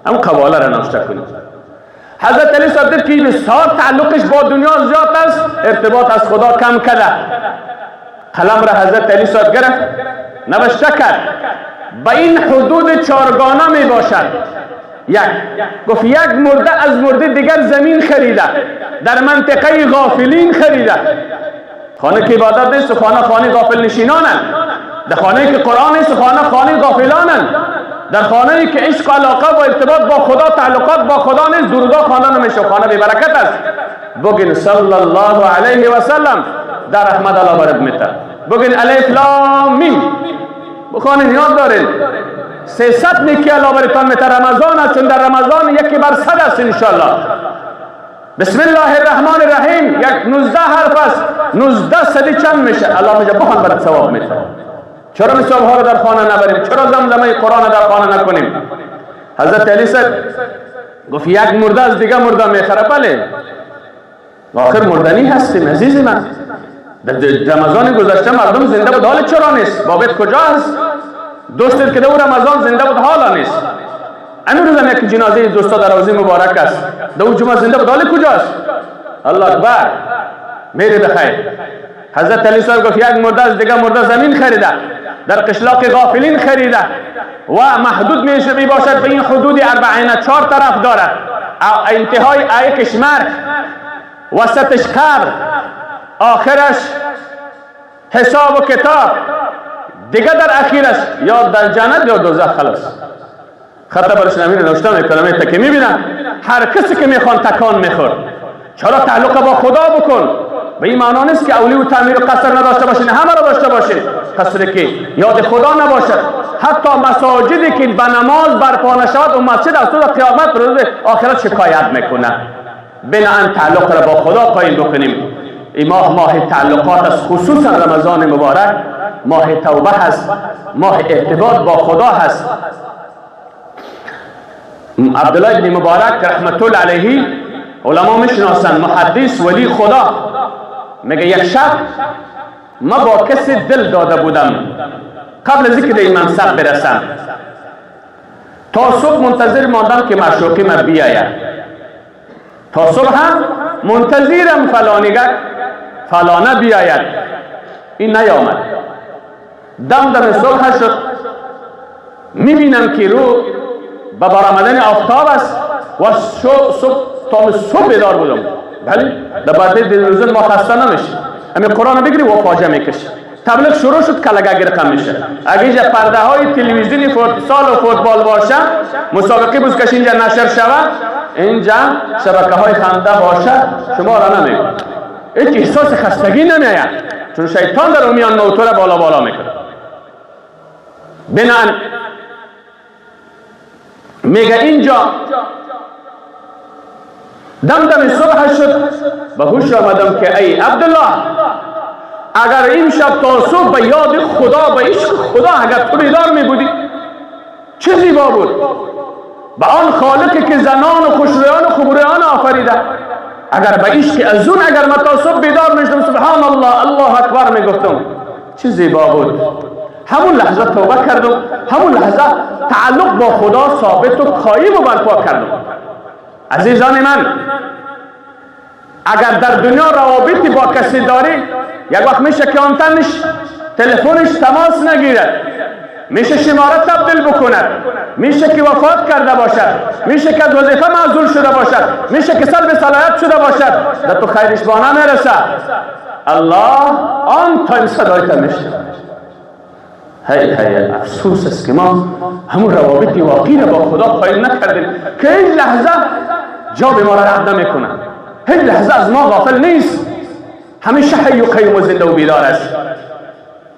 A: امو قباله را نوشته کنید. حضرت علی صاحب دید که بسیار تعلقش با دنیا زیاد است، ارتباط از خدا کم کرده. قلم را حضرت علی صاحب گرفت، نوشته کرد به این حدود چارگانه می باشد. یک گفت یک مرده از مرده دیگر زمین خریده، در منطقه غافلین خریده. خانه که عبادت نیست، خانه خانه غافل نشینانند. در خانه که قرآن نیست، خانه خانه غافلانند. در خانه که عشق علاقه و ارتباط با خدا، تعلقات با خدا نیست، درودها خانه نمیشه، خانه بی برکت است. بگین صلی الله علیه و سلم در رحمت الله برد میته. بگین الف لام میم، بخوانین، یاد دارین. 300 نیکی الله برتان میته. رمضان است، چون در رمضان یکی بر 100 است انشالله. بسم الله الرحمن الرحیم یک 19 حرف است، 19 صدی چند میشه؟ الله میگه بخوان برات ثواب میته. چرا مثال ها رو در خانه نبریم؟ چرا زمزمه قرآن در خانه نکنیم؟ حضرت علی صاحب گفت یک مرده از دیگه مرده میخره. بله، آخر مردنی هستیم عزیز من. در رمضان گذشته مردم زنده بود، حال چرا نیست؟ بابت کجا هست؟ دوستت که در رمضان زنده بود حالا نیست. امروز هم یک جنازه دوستا در روزه مبارک است، در جمعه زنده بود، حال کجاست؟ الله اکبر، میره بخیر. حضرت علی صاحب گفت یک مرده از دیگه مرده زمین خریده، در قشلاق غافلین خریده و محدود میشه می باشد به این حدود اربعینه، 4 طرف دارد، انتهای ایکش مرگ، وسطش قبر، آخرش حساب و کتاب، دیگه در اخیرش یا در جنت یا دوزخ. خلاص خطا برش نمیره، نوشته میکنه میته که میبینم هر کسی که میخوان تکان میخورد. چرا تعلق با خدا بکن؟ به این معنا نیست که اولی و تعمیر و قصر نداشته باشین، همه را داشته باشین، قصری که یاد خدا نباشد. حتی مساجدی که به نماز برپا نشود اون مسجد از روز قیامت روز آخرت شکایت میکنه. بنابراین تعلق را با خدا قایم بکنیم. این ماه ماه تعلقات است، خصوصا رمضان مبارک ماه توبه هست، ماه ارتباط با خدا هست. عبدالله بن مبارک رحمت الله علیه، علما میشناسن، محدث ولی خدا، میگه یک شب ما با کسی دل داده بودم قبل از اینکه به این منصب برسم، تا صبح منتظر ماندم که معشوقی ما بیاید، تا صبح هم منتظرم فلانیگه فلانه بیاید، این نیامد. دم دم صبح شد، میبینم که رو به برآمدن آفتاب است و صبح تا صبح بیدار بودم. بله، در بعد روزن ما خسته نمیشه، همین قرآن بگیری و فاجعه میکشه. تبلیغ شروع شد کلگه گرقم میشه. اگه اینجا پرده های تلویزیونی فوتسال و فوتبال باشه، مسابقه بزکش اینجا نشر شود، اینجا شبکه های خنده باشه، شما را نمیگه، هیچ احساس خستگی نمیآید، چون شیطان در میان موتور بالا بالا میکنه. بنان میگه اینجا دم دم صبح شد، به هوش آمدم که ای عبدالله، اگر این شب تا صبح به یاد خدا، به عشق خدا اگر تو بیدار می بودی چه زیبا بود. به آن خالقی که زنان و خوشرویان و خوبرویان آفریده، اگر به عشق از اون اگر من تا صبح بیدار میشدم سبحان الله الله اکبر میگفتم، چه زیبا بود. همون لحظه توبه کردم، همون لحظه تعلق با خدا ثابت و قایم و برپا کردم. عزیزان من، اگر در دنیا روابطی با کسی داری، یک وقت میشه که آنتنش تلفنش تماس نگیرد، میشه شماره تبدیل بکند، میشه که وفات کرده باشد، میشه که از وظیفه معزول شده باشد، میشه که سلب صلاحیت شده باشد، در تو خیرش با نمیرسه. الله آن تایم صدایت میشه. هی هی افسوس است که ما همون روابط واقعی را با خدا قایم نکردیم که هیچ لحظه جواب ما را رد نمیکنه، هیچ لحظه از ما غافل نیست، همیشه حی و قیوم و زنده و بیدار است.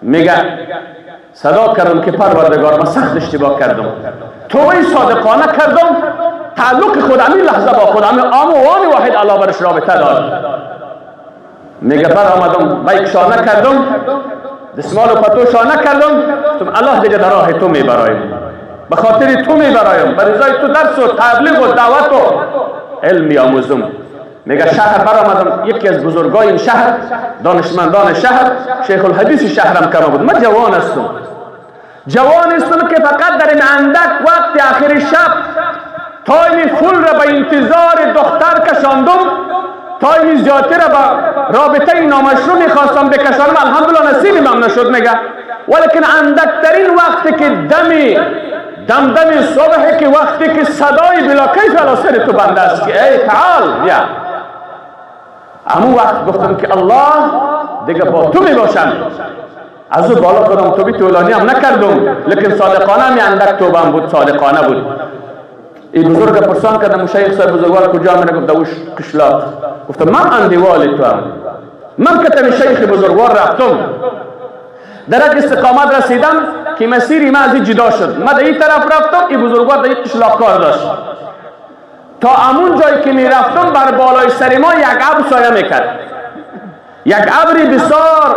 A: میگه صدا کردم که پروردگار من سخت اشتباه کردم، توبه صادقانه کردم، تعلق خود همین لحظه با خود همین آم و آن واحد الله برش رابطه داد. میگه برآمدم بیک شانه کردم، دستمال و پتو شانه کردم، گفتم الله دیگه در راه تو میبرایم، به خاطر تو میبرایم، به رضای تو درس و تبلیغ و دعوت و علم میآموزم. میگه شهر برآمدم، یکی از بزرگای این شهر، دانشمندان شهر، شیخ الحدیث شهرم کما بود. من جوان هستم، جوان هستم که فقط در این اندک وقت آخر شب time full را به انتظار دختر کشاندم، time زیادتر را به رابطه نامشروع میخواستم بکشانم، الحمدلله نصیبم هم نشد. میگه ولیکن اندکترین وقتی که دمی دم دم صبح که وقتی که صدای بلا کیف علی سر تو بنده است که ای تعال بیا، همون وقت گفتم که الله دیگه با تو میباشم. از او بالا کردم، توبه طولانی هم نکردم، لیکن صادقانه هم اندک توبه هم بود، صادقانه بود. این بزرگ پرسان کردم، شیخ صاحب بزرگوار کجا میره؟ گفت دوش قشلاق. گفتم من اندیوال تو هم، من کتم شیخ بزرگوار رفتم، در یک استقامت رسیدم که مسیری من از این جدا شد، من در این طرف رفتم، این بزرگوار در این قشلاق کار داشت. تا امون جایی که می رفتم بر بالای سر ما یک ابر سایه میکرد، یک ابری بسیار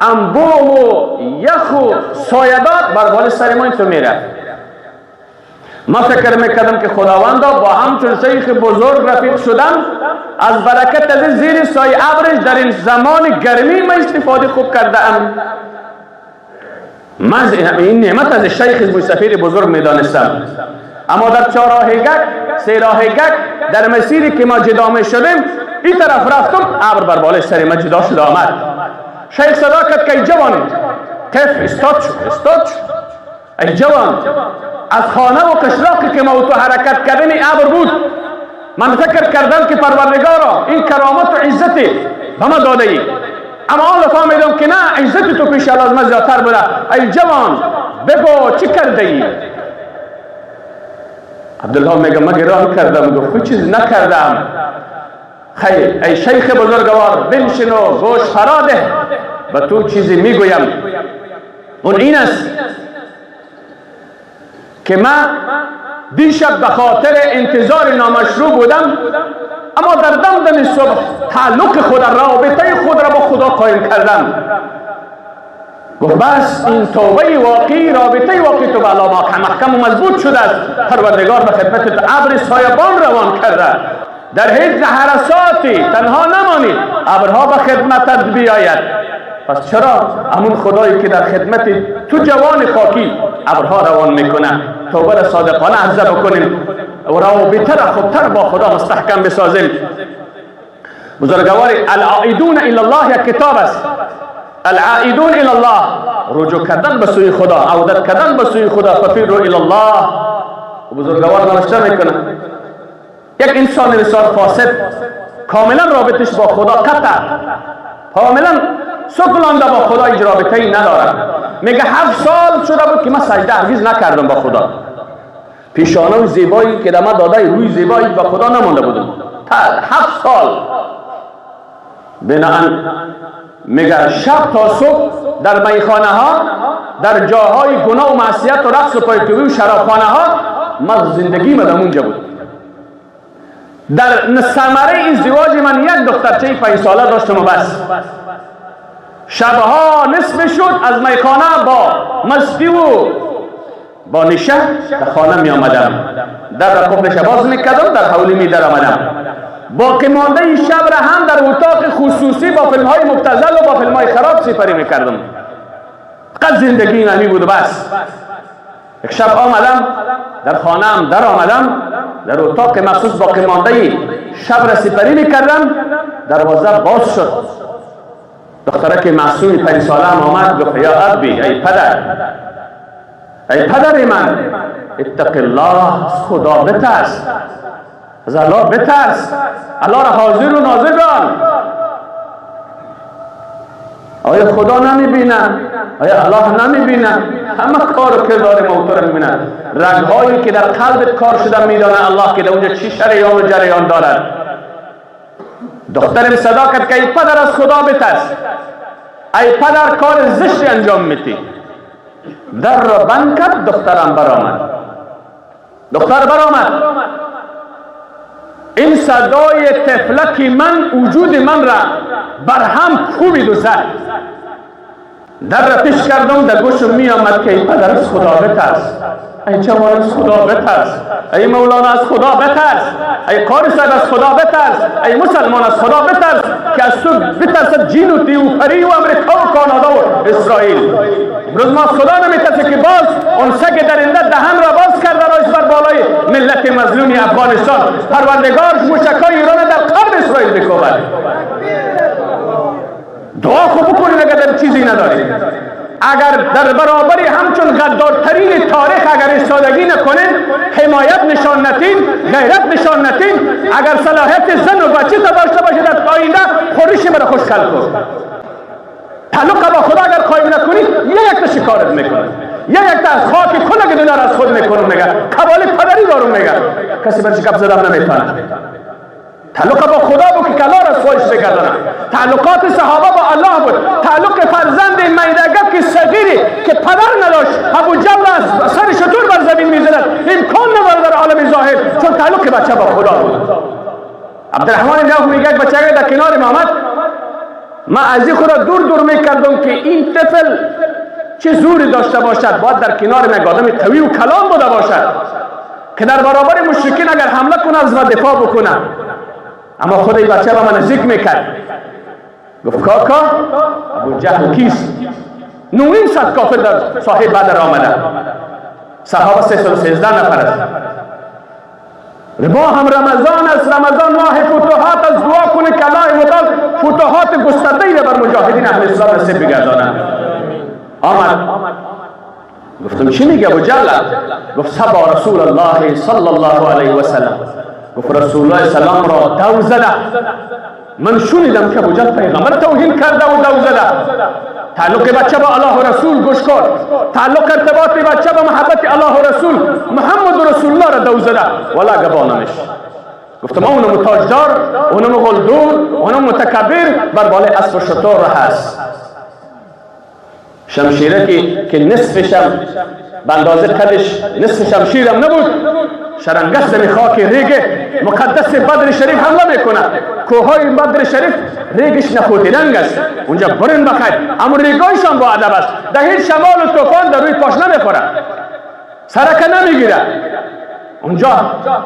A: انبوه و یخ یخ و سایه‌دار بر بالای سر ما تو میره. ما فکر میکردم که خداوندا با همچون شیخ بزرگ رفیق شدم، از برکت از زیر سایه ابرش در این زمان گرمی ما استفاده خوب کرده ام. من این نعمت از شیخ موسفیر بزرگ میدانستم. اما در چهارراه گک، سه راه گک، در مسیری که ما جدا می شدیم، این طرف رفتم، ابر بر بالای سر ما جدا شده آمد. شیخ صدا کرد که ای جوان، قف، استاد شو، استاد شو. ای جوان، از خانه و قشلاقی که ما تو حرکت کردیم ابر بود. من فکر کردم که پروردگارا این کرامت و عزت به ما داده ای، اما آن فهمیدم که نه، عزت تو پیش الله از من زیادتر بوده. ای جوان، بگو چی کرده ای؟ عبدالله میگه من گران کردم. گفت هیچ چیز نکردم. خیر ای شیخ بزرگوار، بنشین و گوش فرا ده، به تو چیزی میگویم. اون این است که من دیشب به خاطر انتظار نامشروع بودم، اما در دم دم صبح تعلق خود، رابطه خود را با خدا قایم کردم. گفت بس این توبه واقعی، رابطه واقعی تو با الله محکم و مضبوط شده است. پروردگار به خدمت تو ابر سایبان روان کرده. در هیچ حرساتی تنها نمانی، ابرها به خدمتت بیاید. پس چرا همون خدایی که در خدمت تو جوان خاکی ابرها روان میکنه؟ توبه را صادقانه عرضه بکنیم و رابطه را خوبتر با خدا مستحکم بسازیم. بزرگوار، العائدون الی الله یک کتاب است. العائدون الی الله، رجوع کردن به سوی خدا، عودت کردن به سوی خدا، ففروا الی الله. بزرگوار نوشته میکنه یک انسان بسیار فاسد، کاملا رابطش با خدا قطع، کاملا سکلانده با خدا، هیچ رابطه ای ندارد. میگه 7 سال شده بود که من سجده هرگز نکردم با خدا. پیشانه زیبایی که در من داده، روی زیبایی با خدا نمانده بودم 7 سال. بناهن میگه شب تا صبح در میخانه ها، در جاهای گناه و معصیت و رقص و پایکوبی و شرابخانه ها، من زندگی من اونجا بود. در ثمره ازدواج من یک دخترچه 5 ساله داشتم و بس. شبها نصف شد از میخانه با مستی و با نشه در خانه می آمدم، در قفلش باز میکردم، در حولی می در آمدم. باقی مانده شب را هم در اتاق خصوصی با فیلم های مبتذل و با فیلم های خراب سپری میکردم. فقط زندگی همی بود و بس. یک شب آمدم در خانه هم در آمدم، در اتاق مخصوص باقی مانده شب را سپری میکردم. دروازه باز شد، دخترک معصومی 5 ساله هم آمد، گفت یا ابی، ای پدر، ای پدر من، اتق الله، از خدا بترس، از الله بترس، الله را حاضر و ناظر دان. آیا خدا نمیبینه؟ آیا الله نمیبینه؟ همه کار و کردار ما تو را میبینه. رگهایی که در قلبت کار شده میدانه الله که در اونجا چی شریان و جریان دارد. دخترم صدا کرد که ای پدر از خدا بترس، ای پدر کار زشتی انجام میتی. در را بند کرد، دخترم برآمد. دختر برآمد. این صدای طفلک من وجود من را برهم کوبید و زد. در را پیش کردم، در گوشم می آمد که ای پدر از خدا بترس، ای جوان از خدا بترس، ای مولانا از خدا بترس، ای قاری صاحب از خدا بترس، ای مسلمان از خدا بترس که از تو بترسد جین و دیو و پری و امریکا و کانادا و اسرائیل. امروز ما از خدا نمیترسیم که باز اون سگ درنده دهن را باز کرده رایس بر بالای ملت مظلومی افغانستان. پروردگار موشکای ایران در قلب اسرائیل بکوبد. دعا خوب بکنید اگر در چیزی ندارید. اگر در برابر همچون غدارترین تاریخ اگر ایستادگی نکنین، حمایت نشان ندین، غیرت نشان ندین، اگر صلاحیت زن و بچه تا داشته باشه در آینده خورش برای خوش خلق کن. تعلق با خدا اگر قایم نکنید یک تا شکارت میکنه، یک تا از خاک کل دنیا را از خود میکنم، میگه قبال پدری دارم، میگه کسی برش گپ زدن نمیتونه. تعلق با خدا بود که کلا را سویش بگردانم. تعلقات صحابه با الله بود. تعلق فرزند میدگه که صغیری که پدر نداشت، ابو جهل از سر شتر بر زمین میزند، امکان نداره در عالم ظاهر، چون تعلق بچه با خدا بود. عبدالرحمن بن عوف میگه بچه در کنار محمد، من از این خدا دور دور میکردم که این طفل چی چه زوری داشته باشد، باید در کنار یک آدم قوی و کلام بوده باشد که در برابر مشرکین اگر حمله کنه از ما دفاع بکنه. اما خود این بچه به من نزدیک میکرد، گفت کاکا ابو جهل کیست؟ 900 کافر در صاحب بدر آمده، صحابه 313 نفر است. ما هم رمضان است، رمضان ماه فتوحات است، دعا کنه که الله متعال فتوحات گسترده ای را بر مجاهدین اهل اسلام نصیب بگرداند. آمد، گفتم چی میگه ابو جهل؟ گفت سبا رسول الله صلی الله علیه و سلم. گفت رسول الله سلام را دو زده. من شنیدم که ابو جهل پیغمبر توهین کرده و دو زده. تعلق بچه با الله و رسول گوش کن، تعلق ارتباط بچه با محبت الله و رسول محمد رسول الله را دو زده ولا گبانمش. گفتم اونم تاجدار، اونم غلدور، اونم متکبر بر بالای اسب و شتر هست. شمشیره که نصفشم به اندازه قدش نصف شمشیرم نبود، شرنگست می خاک ریگ مقدس بدر شریف حمله میکنه. کوههای بدر شریف ریگش نخوتی رنگ است، اونجا برن بخیر، اما ریگایشان با ادب است، در هیچ شمال و طوفان در روی پاش نمیخوره، سرکه نمیگیره. اونجا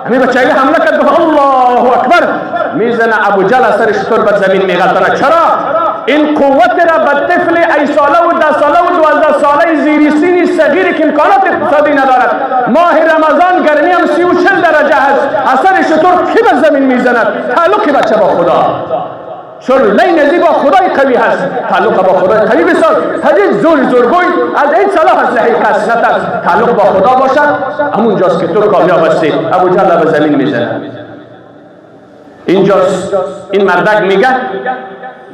A: همین بچه حمله کرد، گفت الله اکبر، میزنه ابو جهل سر شتر بر زمین میغلطانه. چرا؟ این قوت را به طفل 8 ساله و 10 ساله و 12 ساله زیری سینی صغیری که امکانات اقتصادی ندارد، ماه رمضان گرمی هم 30 و 40 درجه هست، اثر شتر کی به زمین میزند؟ تعلق بچه با خدا، چون نزی با خدای قوی هست، تعلق با خدای قوی بساز. هیچ زور زورگوی از این صلاح از حقیقت نترس، تعلق با خدا باشد، همونجاست که تو کامیاب هستی. ابو جهل به زمین میزند. اینجاست این مردک میگه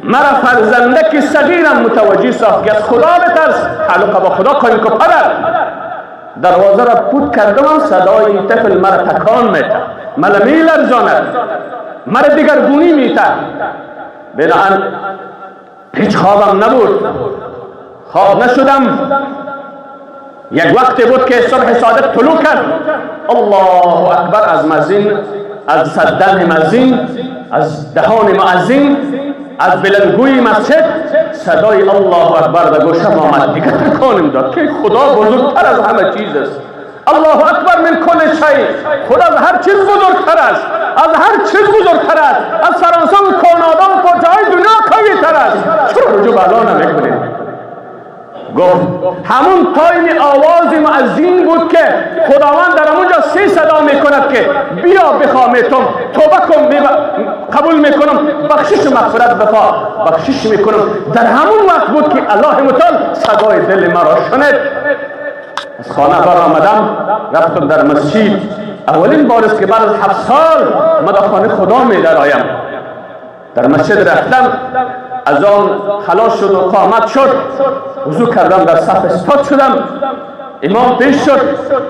A: مرا فرزنده که صغیرم متوجه ساخت که از خدا بترس، تعلق با خدا قایم که پدر. دروازه را پوت کردم، صدای طفل مرا تکان میده، مرا میلرزاند، مرا دیگرگونی میته. بناهن هیچ خوابم نبود، خواب نشدم. یک وقتی بود که صبح صادق طلوع کرد، الله اکبر، از مزین، از صدن مزین، از دهان مؤذن، از بلندگوی مسجد صدای الله اکبر به گوشم آمد. دیگه تکانم داد که خدا بزرگتر از همه چیز است. الله اکبر من کل شیء، خدا از هر چیز بزرگتر است، از هر چیز بزرگتر است، از فرانسه و کانادا و پارچه های دنیا قوی تر است. چرا رجوع به الله نمیکنیم؟ گفت همون time آواز مؤذن بود که خداوند در همونجا سه صدا میکند که بیا بخوامتم، توبه کن قبول میکنم، بخشش و مغفرت بخوا بخشش میکنم. در همون وقت بود که الله متعال صدای دل مرا شنید. از خانه بر آمدم، رفتم در مسجد. اولین بار است که بعد از 7 سال ما در خانه خدا می درآیم. در مسجد رفتم، از آن خلاص شد و قامت شد، وضو کردم، در صف استاد شدم. امام پیش شد،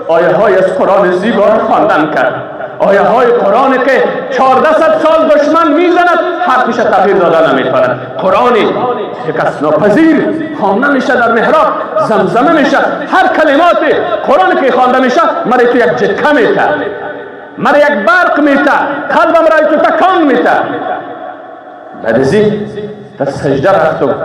A: آیه های از قرآن زیبا را خواندن کرد، آیه های قرآن که 1400 سال دشمن میزند حرفش تغییر داده نمیتواند. قرآنی شکست ناپذیر خوانده میشه، در محراب زمزمه میشه. هر کلمات قرآن که خوانده میشه مرا تو یک جتکه میته، مرا یک برق میته، قلبم را تو تکان میته. بعد از در سجده رفتم.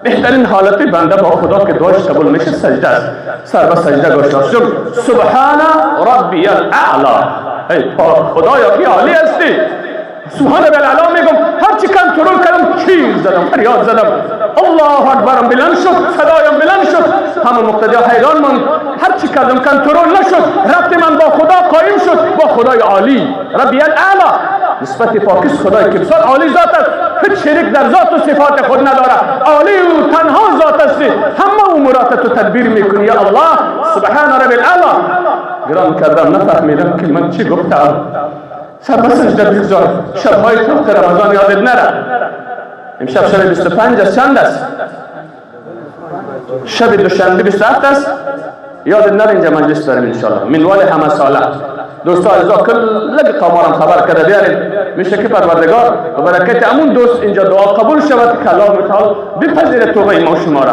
A: بهترین حالت بنده با خدا که دعاش قبول میشه سجده است. سر به سجده گذاشتم، سبحان ربی الاعلی، ای پاک خدایا که عالی هستی. سبحان ربی الاعلی میگم، هرچی کنترل کردم چیز زدم، فریاد زدم، الله اکبرم بلند شد، صدایم بلند شد، همه مقتدی حیران ماند. هرچی کردم کنترل نشد، ربط من با خدا قایم شد، با خدای عالی ربی الاعلی. نسبت پاکیست خدای که بسیار عالی ذات است، هیچ شریک در ذات و صفات خود نداره، عالی و تنها ذات هستی، همه امورات تو تدبیر میکنی یا الله. سبحان ربی الاعلی گران کردم، نفهمیدم که من چی گفتم. سر به سجده بگذار، شبهای طاق رمضان یادت نره. امشب شب 25 است، چند است؟ شب دوشنبه 27 است، یادت نره اینجا مجلس داریم انشالله منوال همه ساله. دوستا عزیزا کل قمارم خبر کرده بیاریم، میشه که پروردگار و برکت امون دوست اینجا دعا قبول شود که الله متعال بپذیره توبه ما شما را.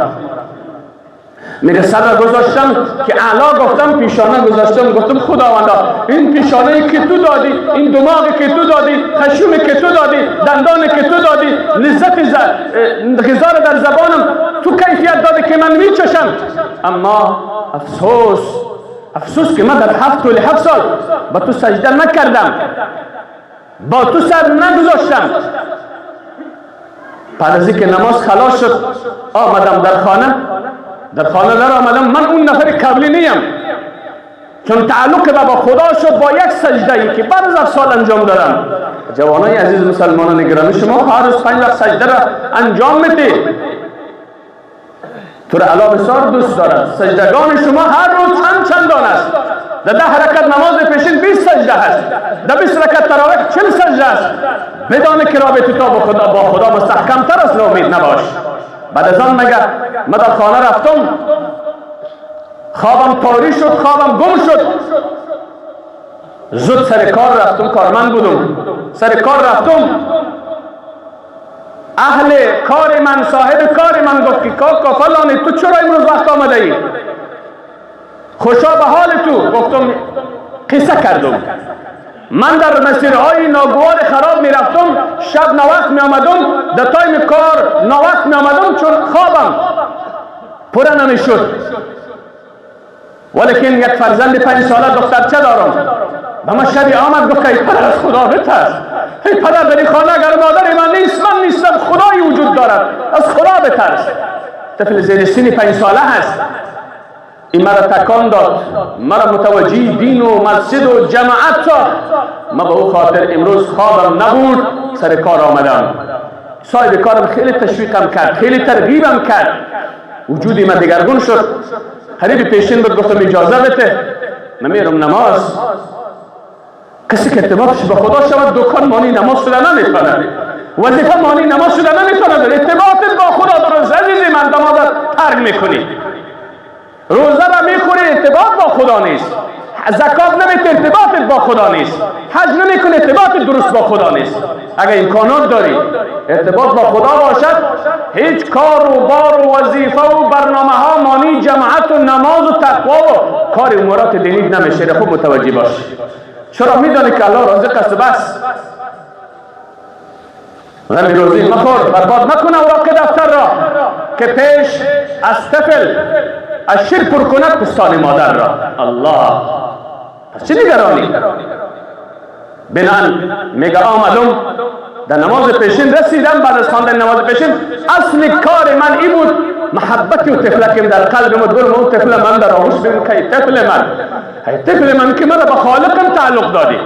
A: میگه سر گذاشتم که اعلا گفتم، پیشانه گذاشتم، گفتم خداوندا این پیشانه که تو دادی، این دماغی که تو دادی، خشومی که تو دادی، دندانی که تو دادی، لذت غذا در زبانم تو کیفیت دادی که من میچشم. اما افسوس افسوس که من در 7 سال با تو سجده نکردم، با تو سر نگذاشتم. بعد از اینکه نماز خلاص شد آمدم در خانه، در خانه در آمدم، من اون نفر قبلی نیم، چون تعلق با خدا شد با یک سجده ای که بعد از سال انجام دادم. جوانای عزیز مسلمانان گرامی، شما هر روز 5 وقت سجده را انجام میدید، تو را الله بسیار دوست دارد. سجدگان شما هر روز چند چندان است. در 10 رکعت نماز پیشین 20 سجده هست، در 20 رکعت تراویح 40 سجده است. بدان که رابطه تو با خدا مستحکم تر است، ناامید نباش. بعد از آن مگه من در خانه رفتم، خوابم تاری شد، خوابم گم شد، زود سر کار رفتم، کارمند بودم، سر کار رفتم. اهل کار من، صاحب کار من گفت که کاکا فلانی تو چرا امروز وقت آمده ای؟ خوشا به حال تو. گفتم قصه کردم، من در مسیرهای ناگوار خراب می رفتم، شب ناوقت می آمدم، در time کار ناوقت می آمدم، چون خوابم پره نمی شد. ولیکن یک فرزند 5 ساله دخترچه دارم، به من شبی آمد گفت که ای پدر از خدا بترس، ای پدر در این خانه اگر مادر من نیست من نیستم، خدایی وجود دارد، از خدا بترس. طفل زیر سن 5 ساله هست. این مرا تکان داد، مرا متوجه دین و مسجد و جماعت ساخت. من به او خاطر امروز خوابم نبود، سر کار آمدم. صاحب کارم خیلی تشویقم کرد، خیلی ترغیبم کرد، وجودی من دگرگون شد. قریب پیشین بود، گفتم اجازه بده من میرم نماز. کسی که ارتباطش به خدا شود دکان مانی نماز شده نمیتونه، وظیفه مانی نماز شده نمیتونه. ارتباطت با خدا درست عزیزی من، نمازت ترک میکنی، روزه را میخوری ارتباط با خدا نیست، زکات نمیتی ارتباطت با خدا نیست، حج نمیکنی ارتباطت درست با خدا نیست. اگر امکانات داری ارتباط با خدا باشد، هیچ کار و بار و وظیفه و برنامه ها مانی جماعت و نماز و تقوا و کار امورات دینی نمیشه. خوب متوجه باش، چرا میدانی که الله رازق است. بس غم روزی مخور، برباد مکن اوراق دفتر را که پیش از طفل از شیر پر کند پستان مادر را. الله، پس چه نگرانی؟ بنان میگه آمدم در نماز پیشین رسیدم، بعد از خواندن نماز پیشین اصل کار من ای بود، محبتی و طفلکم در قلب من بود. اون طفل من در آغوش بگم که ای طفل من، ای طفل من که مرا به خالقم تعلق دادی،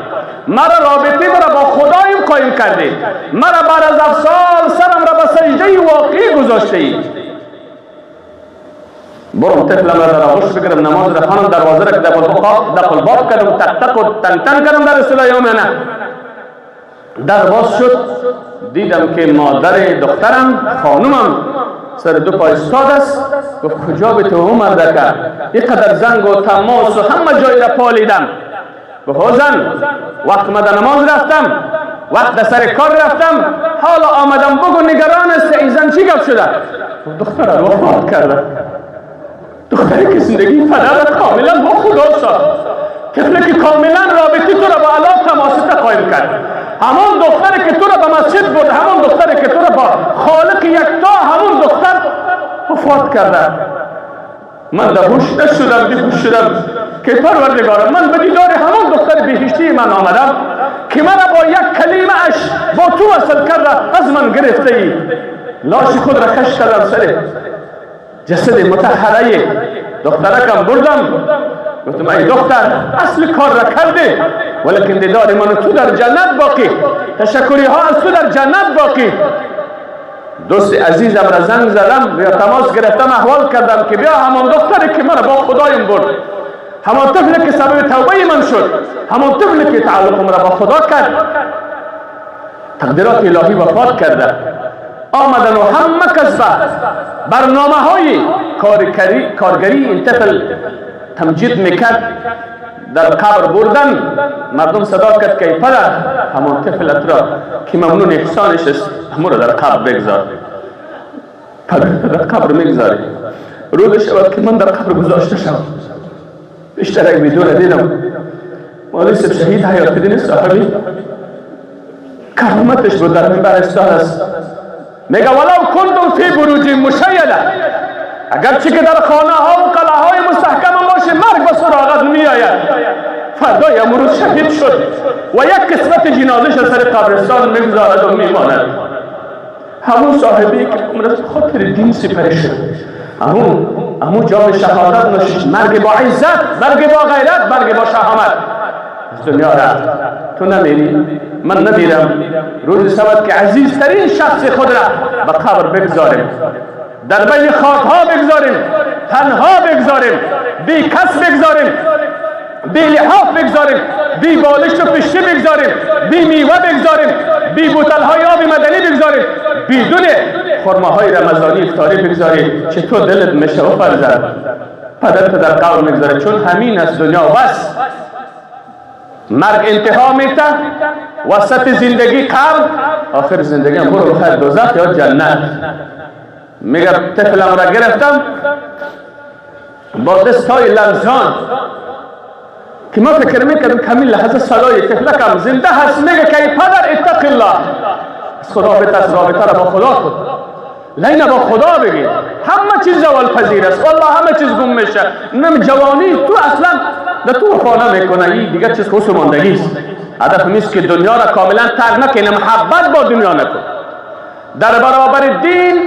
A: مرا رابطه مرا با خدایم قایم کردی، مرا بعد از 7 سال سرم را به سجده واقعی گذاشته ای. برم طفلم را در آغوش بگیرم، نماز را خوانم، دروازه را که دقل باب کردم، تق تق و تن تن کردم در اصطلاح یومنه. در باز شد، دیدم که مادر دخترم خانومم سر دو پای استاد است. گفت کجا به تو مردکه، اینقدر زنگ و تماس و همه جایی را پالیدم. گفت زن وقت من در نماز رفتم، وقت در سر کار رفتم، حالا آمدم بگو نگران است این زن چی گفت شده؟ دختر وفات کرده، دختری که زندگی پدر کاملا با خدا ساخت، طفلی که کاملا رابطه تو را با الله تماس قایم کرد، همون دختری که تو را به مسجد برد، همون دختری که تو را با خالق یکتا، همون دختر وفات کرده. من در هوش نشدم، بیهوش شدم که پروردگارم من به دیدار همون دختر بهشتی من آمدم که مرا با یک کلمه اش با تو وصل کرده، از من گرفته ای. لاش خود را کش کردم سر جسد مطهره دخترکم بردم، گفتم ای دختر اصل کار را کرده، ولیکن دیدار من تو در جنت باقی، تشکری ها از تو در جنت باقی. دوست عزیزم را زنگ زدم یا تماس گرفتم، احوال کردم که بیا همان دختری که مرا با خدایم برد، همان طفلی که سبب توبه من شد، همان طفلی که تعلقم را با خدا کرد، تقدیرات الهی وفات کرده. آمدن و همه کس به برنامه های کارگری این طفل تمجید میکرد. در قبر بردن، مردم صدا کرد که ای پدر همان طفلت را که ممنون احسانش است همون را در قبر بگذار. پدر در قبر میگذاری، روز شود که من در قبر گذاشته شوم. بیشتر یک ویدیو را دیدم، مولوی صاحب شهید حیات الدین صاحبی کرامتش بود در منبر استاد است، میگه ولو کنتم فی بروج مشیده، اگرچه که در خانه ها و قلعه های مستحکم باشه مرگ به سراغت میآید. فردای امروز شهید شد و یک قسمت جنازش سر قبرستان میگذارد و میماند. همون صاحبی که عمرش خاطر دین سپری شد، همون جام شهادت نوشید، مرگ با عزت، مرگ با غیرت، مرگ با شهامت از دنیا رفت. تو نمیری، من نمیرم. روز شود که عزیزترین شخص خود را به قبر بگذاریم، در بین خاکها بگذاریم، تنها بگذاریم، بی کس بگذاریم، بی لحاف بگذاریم، بی بالش و پشتی بگذاریم، بی میوه بگذاریم، بی بوتلهای آب مدنی بگذاریم، بدون خرماهای رمضانی افطاری بگذاریم. چطور دلت میشه و فرزند پدرت در قبر میگذاره؟ چون همین از دنیا بس. مرگ انتها میته، وسط زندگی قبر، آخر زندگی هم برو بخیر دوزخ یا جنت. میگه طفلم را گرفتم با دستای لرزان که ما فکر میکردم که همین لحظه صدای طفلکم زنده هست. میگه که ای پدر اتق الله، از خدا بترس، رابطه را با خدا کن، لینه با خدا بگیر. همه چیز زوال پذیر است والله، همه چیز گم میشه. نم جوانی تو اصلا در تو وفا نمیکنه، این دیگه چیز خصوص ماندگی است. هدف نیست که دنیا را کاملا ترک نکنه، محبت با دنیا نکن، در برابر دین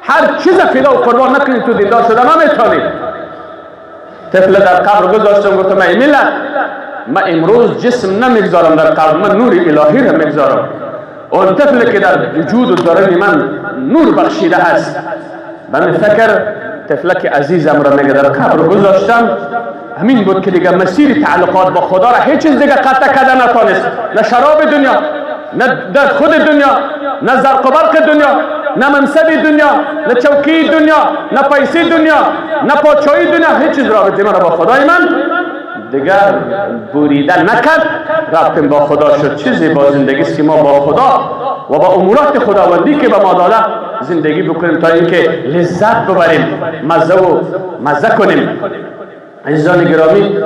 A: هر چیز فدا و قربان نکنی، تو دیندار شده نمیتونی. طفل در قبر گذاشتم، گفتم ای ملت، من امروز جسم نمیگذارم در قبر، من نور الهی را میگذارم. اون طفل که در وجود و درون من نور بخشیده است، من فکر طفلک عزیزم را میگه در قبر گذاشتم، همین بود که دیگه مسیر تعلقات با خدا را هیچ چیز دیگه قطع کرده نتانست، نه شراب دنیا، نه در خود دنیا، نه زرق و برق دنیا، نه منصب دنیا، نه چوکی دنیا، نه پیسه دنیا، نه پادشاهی دنیا، هیچ چیز رابطه من با خدای من دیگر بریده نکرد. رابطه با خدا شد. چیزی با زندگی است که ما با خدا و با امورات خداوندی که به ما داده زندگی بکنیم تا اینکه لذت ببریم، مزه و مزه کنیم. عزیزان گرامی،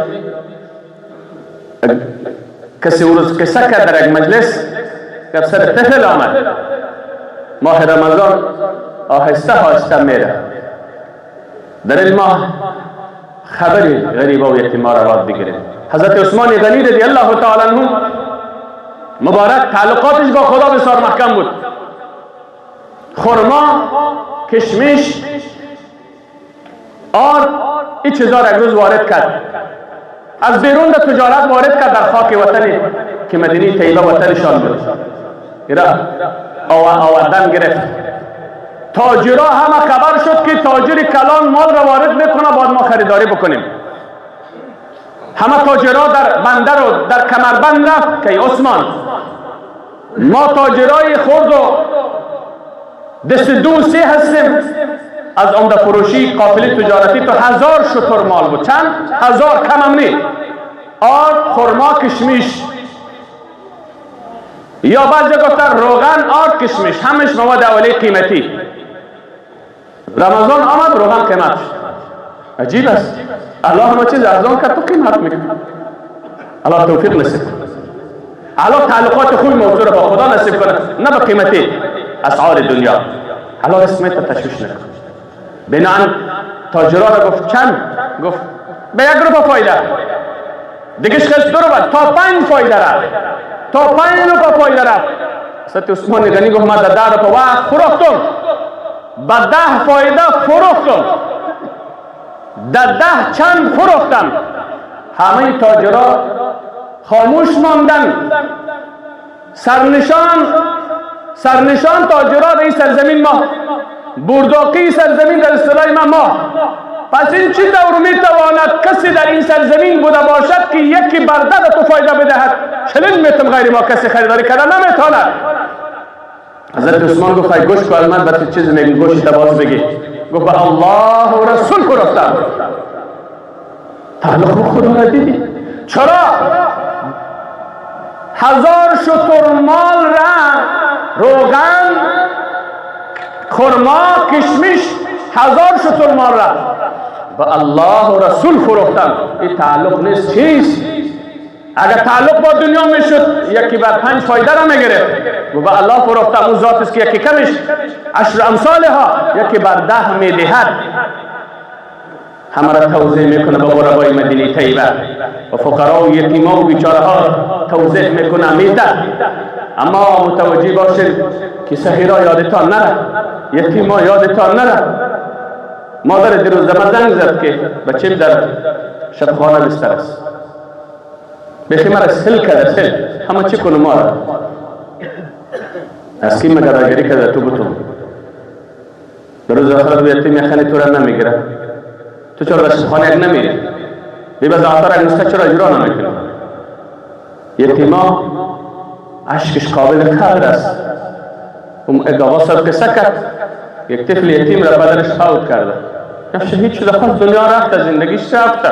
A: کسی اون روز قصه کرد در یک مجلس که سر طفل آمد، ماه رمضان آهسته آهسته میره، در این ماه خبری غریبا و یتیما را باید بگیریم. حضرت عثمان غنی رضی الله تعالی عنه مبارک تعلقاتش با خدا بسیار محکم بود. خرما، کشمش، آرد، این چیزا را یک روز وارد کرد از بیرون، در تجارت وارد کرد در خاک وطنی که مدینه طیبه وطنشان بود. ایرا آوردن گرفت. تاجرها همه خبر شد که تاجر کلان مال را وارد میکنه، باید ما خریداری بکنیم. همه تاجرها در بندر و در کمربند رفت که عثمان، ما تاجرای خرد و دست دو سه هستیم، از عمده فروشی قافله تجارتی تو 1000 شتر مال بود. چند؟ 1000، کم هم نی. آرد، خرما، کشمیش، یا بعضی گفتن روغن، آرد، کشمش، همش مواد اولیه قیمتی. رمضان آمد، روغن قیمت شد. عجیب است، الله همه چیز ارزان کرد تو قیمت میکنه. الله توفیق نصیب کنه، الله تعلقات خوب موضوع را با خدا نصیب کنه، نه به قیمتی اسعار دنیا. الله اسمت تشویش نکن. بنان تاجرها را گفت چند؟ گفت به 1 روپه فایده، دیگهش خیلی 2 روپه، تا 5 فایده رفت، تا 5 روپه فایده رفت. حضرت عثمان غنی گفت من در 10 روپه وقت فروختم، به 10 فایده فروختم، در 10 چند فروختم. همه تاجرها خاموش ماندن. سرنشان تاجرها در این سرزمین ما، برداقی سرزمین در اصطلاح ما. پس این چی دور میتواند کسی در این سرزمین بوده باشد که یکی برده تو فایده بدهد؟ 40 متر غیر ما کسی خریداری کرده نمیتواند. حضرت عثمان گفت ای گوش کن، من به چیز میگم، گوش باز بگی. گفت به الله و رسول فروختم. تعلق به خدا را دیدی؟ چرا 1000 شتر مال را، روغن، خرما، کشمش، 1000 شتر مال را به الله و رسول فروختم. این تعلق نیست چیست؟ اگر تعلق با دنیا میشد یکی بر 5 فایده را میگرفت و به الله فروختم، اون ذات است که یکی کمش 10 امثالها، یکی بر 10 میدهد. همه را توزیع میکنه به غربای مدینه طیبه و فقرا و یتیما و بیچاره ها توزیع میکنه میده. اما متوجه باشید که صغیرا یادتان نره، یتیما یادتان نره. مادر دیروز در زنگ زد که بچیم در شفخانه بستر است، بخی مرا سل کرده، سل همه چی کنم ما را از کی مگداگری کرده تو بتون در روز آخرت یتیم یخنی تو را نمیگیره، تو چرا در شفخانه یک نمیری؟ بی بزعتر یک نسخه چرا اجرا نمیکنی؟ یتیما عشقش قابل قدر است. یک آقا صاحب قصه کرد، یک طفل یتیم را پدرش فوت کرده، یک شهید شده، خواست دنیا رفته، زندگیش رفته.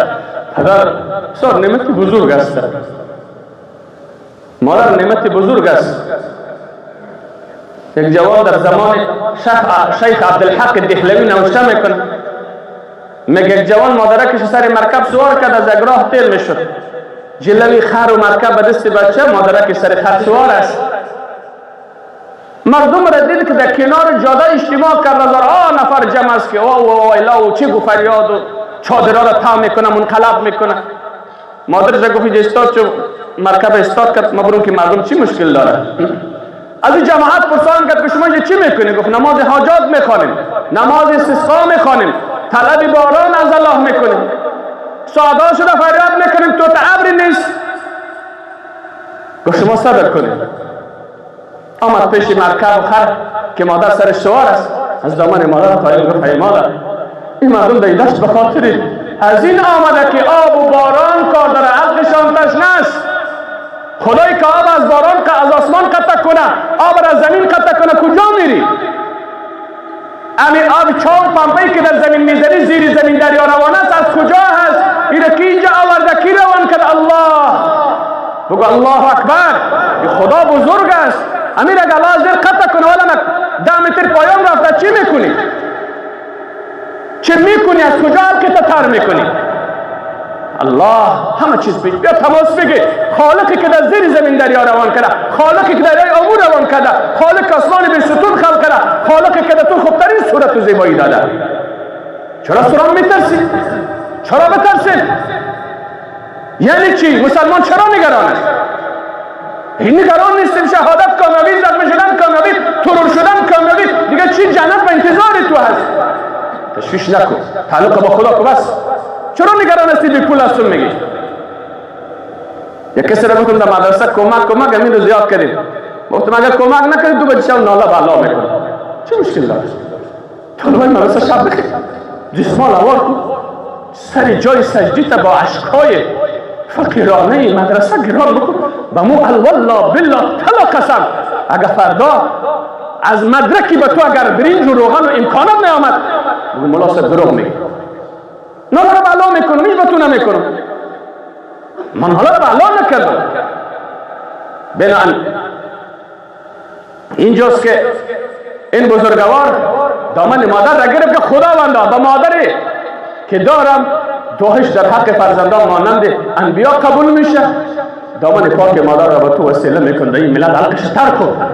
A: پدر بسیار نعمت بزرگ است، مادر نعمت بزرگ است. یک جوان در زمان شیخ عبدالحق دهلوی نوشته میکنه، میگه یک جوان مادرکش سر مرکب سوار کرد، از یک راه تیر میشد، جلوی خر و مرکب به دست بچه، مادرکش سر خر سوار است. مردم را دید که در کنار جاده اجتماع کرد، هزارها نفر جمع است که او او او چی گو فریاد و چادرها را تا میکنه، منقلب میکنه. مادرش گفت استاد چو مرکب استاد کرد، ما برون که مردم چی مشکل داره. از این جماعت پرسان کرد که شما اینجا چی میکنید؟ گفت نماز حاجات میخوانیم، نماز استسقا میخوانیم، طلب باران از الله میکنیم، ساده شده فریاد میکنیم، تو ابری نیست. گفت شما صبر کنید. آمد پیش مرکب خر که مادر سرش سوار است، از دامن مادر قائل گفت ای مادر، این مردم در دشت به خاطر از این آمده که آب و باران کار داره، عقلشان تشنه است. خدای که آب از باران از آسمان قطع کنه، آب را از زمین قطع کنه، کجا میری؟ امی آب چاو پمپی که در زمین میزنی زیر زمین دریا روان است، از کجا هست؟ این کی اینجا آورده؟ کی روان کرد؟ الله. بگو الله اکبر، خدا بزرگ است. امیر اگر الله زیر قطع کنه، ولی 10 متر پایان رفته، چی میکنی؟ چه میکنی؟ از کجا حلقه تر میکنی؟ الله همه چیز بگی، بیا تماس بگی. خالقی که در زیر زمین دریا روان کرده، خالقی که دریای آمو روان کرده، خالق آسمان به ستون خلق کرده، خالقی که در تو خوبترین صورت و زیبایی داده. چرا سران میترسی؟ چرا بترسی؟ یعنی چی؟ مسلمان چرا نگران است؟ این نگران نیستیم. شهادت کامیابی، زخم شدن کامیابی، ترور شدن کامیابی، دیگه چی؟ جنت به انتظار تو هست. تشویش نکن، تعلق با خدا کو بس. چرا نگران هستی؟ بی پول هستم میگی. یک کسی را گفتم در مدرسه کمک همین رو زیاد کردیم، گفتم اگر کمک نکنید دو بچه ناله به الله میکنه. چه مشکل داره؟ طالبای مدرسه شب بخیر جسمال آوار کن سر جای سجدی تا با اشکای فقیرانه مدرسه گران بکن به مو الوالله بالله طلا قسم، اگر فردا از مدرکی به تو اگر برنج و روغن و امکانات نیامد، بگو ملا صاحب دروغ میگه. ناله رو به الله میکنم، هیچ به تو نمیکنم، من حالا رو به الله نکردم. بنابراین اینجاست که این بزرگوار دامن مادر را گرفت که خداوندا به مادری که دارم دعایش در حق فرزندان مانند انبیا قبول میشه، دامن پاک مادر را به تو وسیله میکنه، این ملت حلقش تر کن.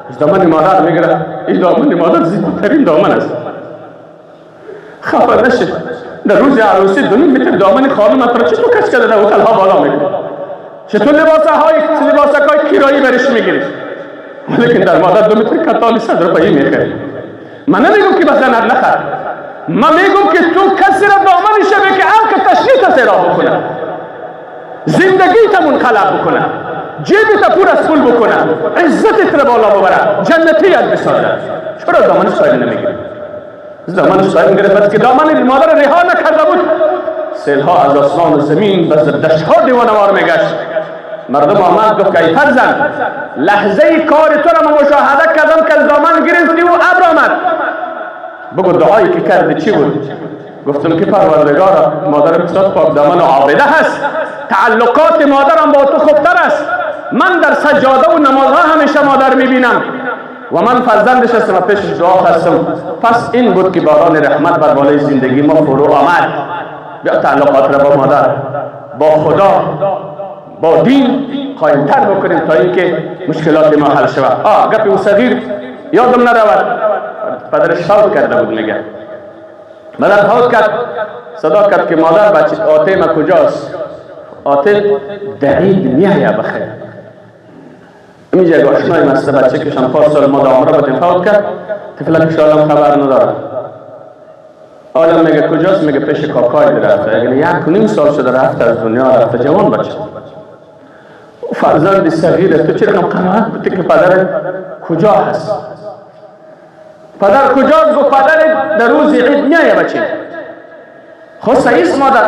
A: از دامن مادر میگیره، این دامن مادر زیباترین دامن است. خفه نشید در روز عروسی 2 متر دامن خانم را چطور کش کرده در هتل ها بالا میکنه، چطور لباسهای کرایی برش میگیری، ولیکن در مادر 2 متر کتانی 100 روپیه میخری. من نمیگم که به زنت نخر، من میگم که تو کسی را دامن شوی که حلق تشنیت سیراب بکنه، زندگی تا منقلب بکنه، جیب تا پر از پول بکنه، عزت را بالا ببره، جنتیت بسازه. چرا دامن صاحب نمیگیری؟ دامن صاحب گرفت که دامن مادر رها نکرده بود، سیلها از آسمان و زمین به دشتها دیوانه‌وار میگشت. مردم آمد گفت که ای فرزند، لحظه کار تو را من مشاهده کردم که از دامن گرفتی و ابر آمد، بگو دعایی که کردی چی بود؟ گفتم که پروردگارا، مادرم بسیار پاک دامن و عابده هست، تعلقات مادرم با تو خوبتر است، من در سجاده و نمازها همیشه مادر میبینم، و من فرزندش هستم و پیشش دعا خواستم. پس این بود که باران رحمت بر بالای زندگی ما فرو آمد. بیا تعلقات را با مادر، با خدا، با دین قایمتر بکنیم تا اینکه مشکلات ما حل شود. گپ او صغیر یادم نرود، پدرش فوت کرده بود، میگه مادر فوت کرد، صدا کرد که مادر بچه آته ما کجاست؟ آته دعید میایه بخیر. اینجا یک آشنای مسته بچه کشان پارسال ما در عمره بودیم فوت کرد، طفلکش عالم خبر نداره. عالم میگه کجاست؟ میگه پیش کاکای رفته. یعنی 1.5 سال شده رفته از دنیا رفته، جوان بچه، فرزند صغیر. تو چرا قناعت بودی که پدر کجا هست؟ پدر کجاست؟ گفت پدر در روز عید میایه بچه. خب صحیح مادر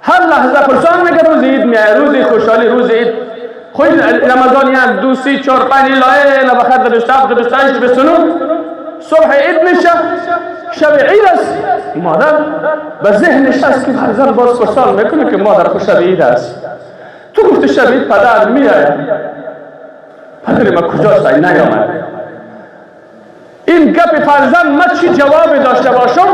A: هر لحظه پرسان میگه روز عید میایه، روز خوشحالی، روز عید. خود رمضان 1 2 3 4 5 لایه بخیر 27 28 29 صبح عید میشه، شب عید است. مادر به ذهنش هست که فرزند باز پرسان میکنه که مادر خوش شب عید است، تو گفتی شب عید پدر میآید، پدر ما کجاست؟ نیامد. این گپ فرزند ما چی جواب داشته باشم؟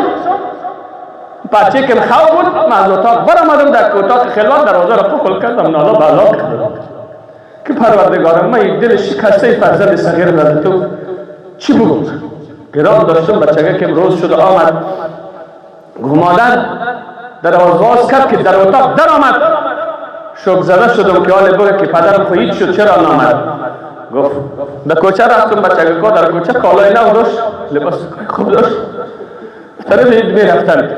A: بچه که خواب بود من از اتاق برآمدم، در اتاق خلوت دروازه را قفل کردم، ناله بالا کردم که پروردگارم من این دل شکسته فرزند صغیر را تو چی بگم؟ گران داشتم بچه که روز شد آمد، گفت مادر دروازه باز کرد که در اتاق در آمد. شوک زده شدم که حال بگه که پدرم خواهید شد چرا نامد؟ گفت در کوچه رفتم، بچه که در کوچه کالای نو داشت، لباس خوب داشت، طرف عید می رفتن،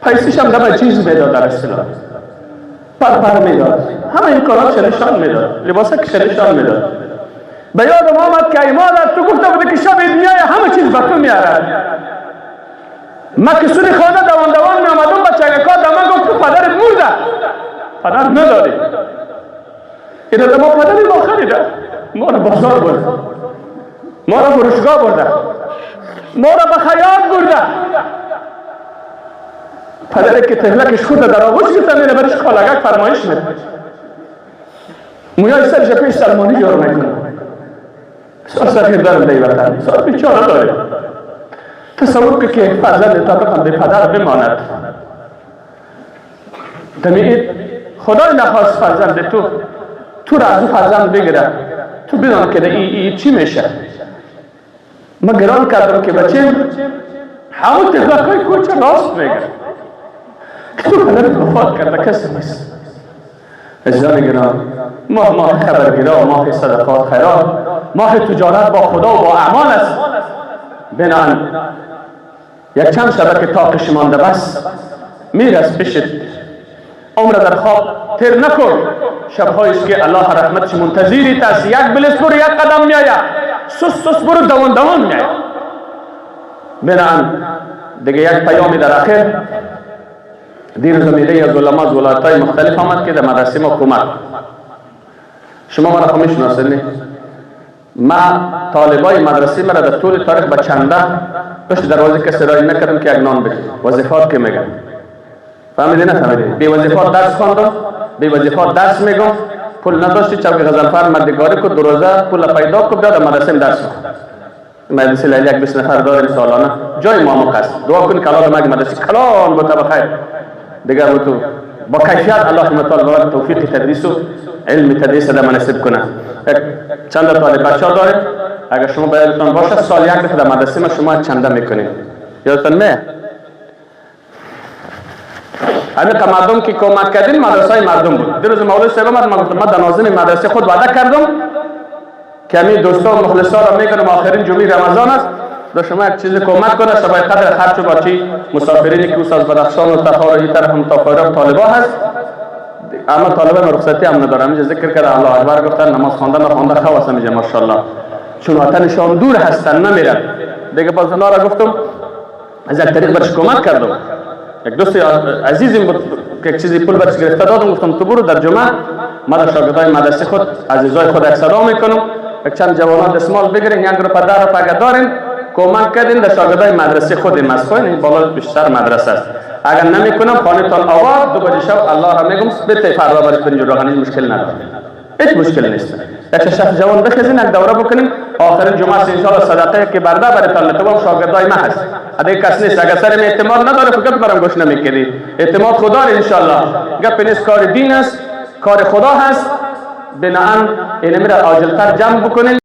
A: پیسیش هم دم چیز میداد، در اصطلاح پر میداد، همه این کارات نشان میداد، لباس که نشان میداد. به یادم آمد که ای مادر تو گفته بودی که شب عید میایه همه چیز به تو میارد. من که سوی خانه دوان دوان می آمدم، بچه که دم گفت تو پدرت مرده، پدر نداری. این ما پدری ما خریده، ما را بازار برده، ما را فروشگاه برده، ما را به خیاط برده. پدری که تهلکش خود در آغوش گرفته میره برش کالگک فرمایش میده، مویای سرش پیش سلمانی جور میکنه. بسیار صغیر دارم در وطن، بسیار بیچاره داریم. تصور که فرزند تا بخوام به پدر بماند، دمی خدای نخواست فرزند تو را از او فرزند بگیره، تو بدان که ای چی میشه. ما گران کردم که بچه همون تفلکای کوچه راست میگه که تو پدرت وفات کرده، کسی نیست. عزیزان گران، ماه خبرگیرا، ماه صدقات خیرات، ماه تجارت با خدا و با اعمال است. بنان یک چند شبکه تاقش مانده بس میرس پیشت، عمر در خواب تیر نکن. شبهایش که الله رحمتش منتظری تاست، یک بلس برو یک قدم میآید، سس سس برو دوان دوان میآید. بنان دیگه یک پیامی در آخر دیروز امیده از علما از ولایت‌های مختلف آمد که در مدرسه ما کمک. شما مرا خو میشناسید، ما طالبای مدرسه مرا در طول تاریخ به چنده پشت دروازه کسی رای نکردم که یک نان بده. وظیفات که میگم فهمیدی نفهمیدی؟ بی وظیفات درس خواندم، بی وظیفات درس میگم، پول نداشتی چوک غزنفر مردگاری کو دو روزه پول پیدا کو بیا در مدرسه درس خون. مدرسه لیلی یک 20 نفر داریم سالانه، جای ما موقع است. دعا کن کلام مگ مدرسه کلان بوده بخیر دیگه تو با کیفیت الله متعال به توفیق تدریس و علم تدریس در مناسب کنه. یک چند طالب بچه‌ها داریم، اگر شما یادتون باشه سال یک دفعه در مدرسه ما شما چنده میکنیم، یادتون نه؟ همین مردم که کمک کردین مدرسه مردم بود. دیروز مولوی صاحب آمد، من گفتم من در ناظم مدرسه خود وعده کردم که همین دوستا و مخلصا را میگم آخرین جمعه رمضان است، به شما یک چیز کمک کنه، شبای قدر خرچ با چی مسافرینی که از بدخشان و تخار و این طرف هم تا فاراب طالبا هست، اما طالبا رخصتی هم ندارم. اینجا ذکر کرده الله اکبر گفتن، نماز خواندن خوانده خواستم اینجا ماشاءالله، چون وطنشان دور هستن نمیرن دیگه. باز اونا را گفتم از یک طریق برش کمک کردم. یک دوست عزیزم بود که یک چیزی پول برش گرفته دادم، گفتم تو برو در جمعه ما در شاگردای مدرسه خود عزیزای خود یک صدا میکنم، یک چند جوانان دستمال بگیرین، یک گروه 10 روپیه دارین کمک کردین در شاگردای مدرسه خود مسخوین، این بالا بیشتر مدرسه است. اگر نمیکنم خانه‌تان آباد، 2 بجه شب الله را میگم بته فردا برای پنج روغنی مشکل نداره، هیچ مشکل نیست. یک شخص جوان بخزین یک دوره بکنیم، آخرین جمعه است انشاءالله. صدقه که برده برتان میتوام شاگردای ما هست، دیگه کس نیست. اگر سر اعتماد نداره فقط برم گوش نمیکردی. اعتماد خدا انشاءالله، گپ نیست، کار دین است، کار خدا هست. بناءً اینمی را عاجلتر جمع بکنین.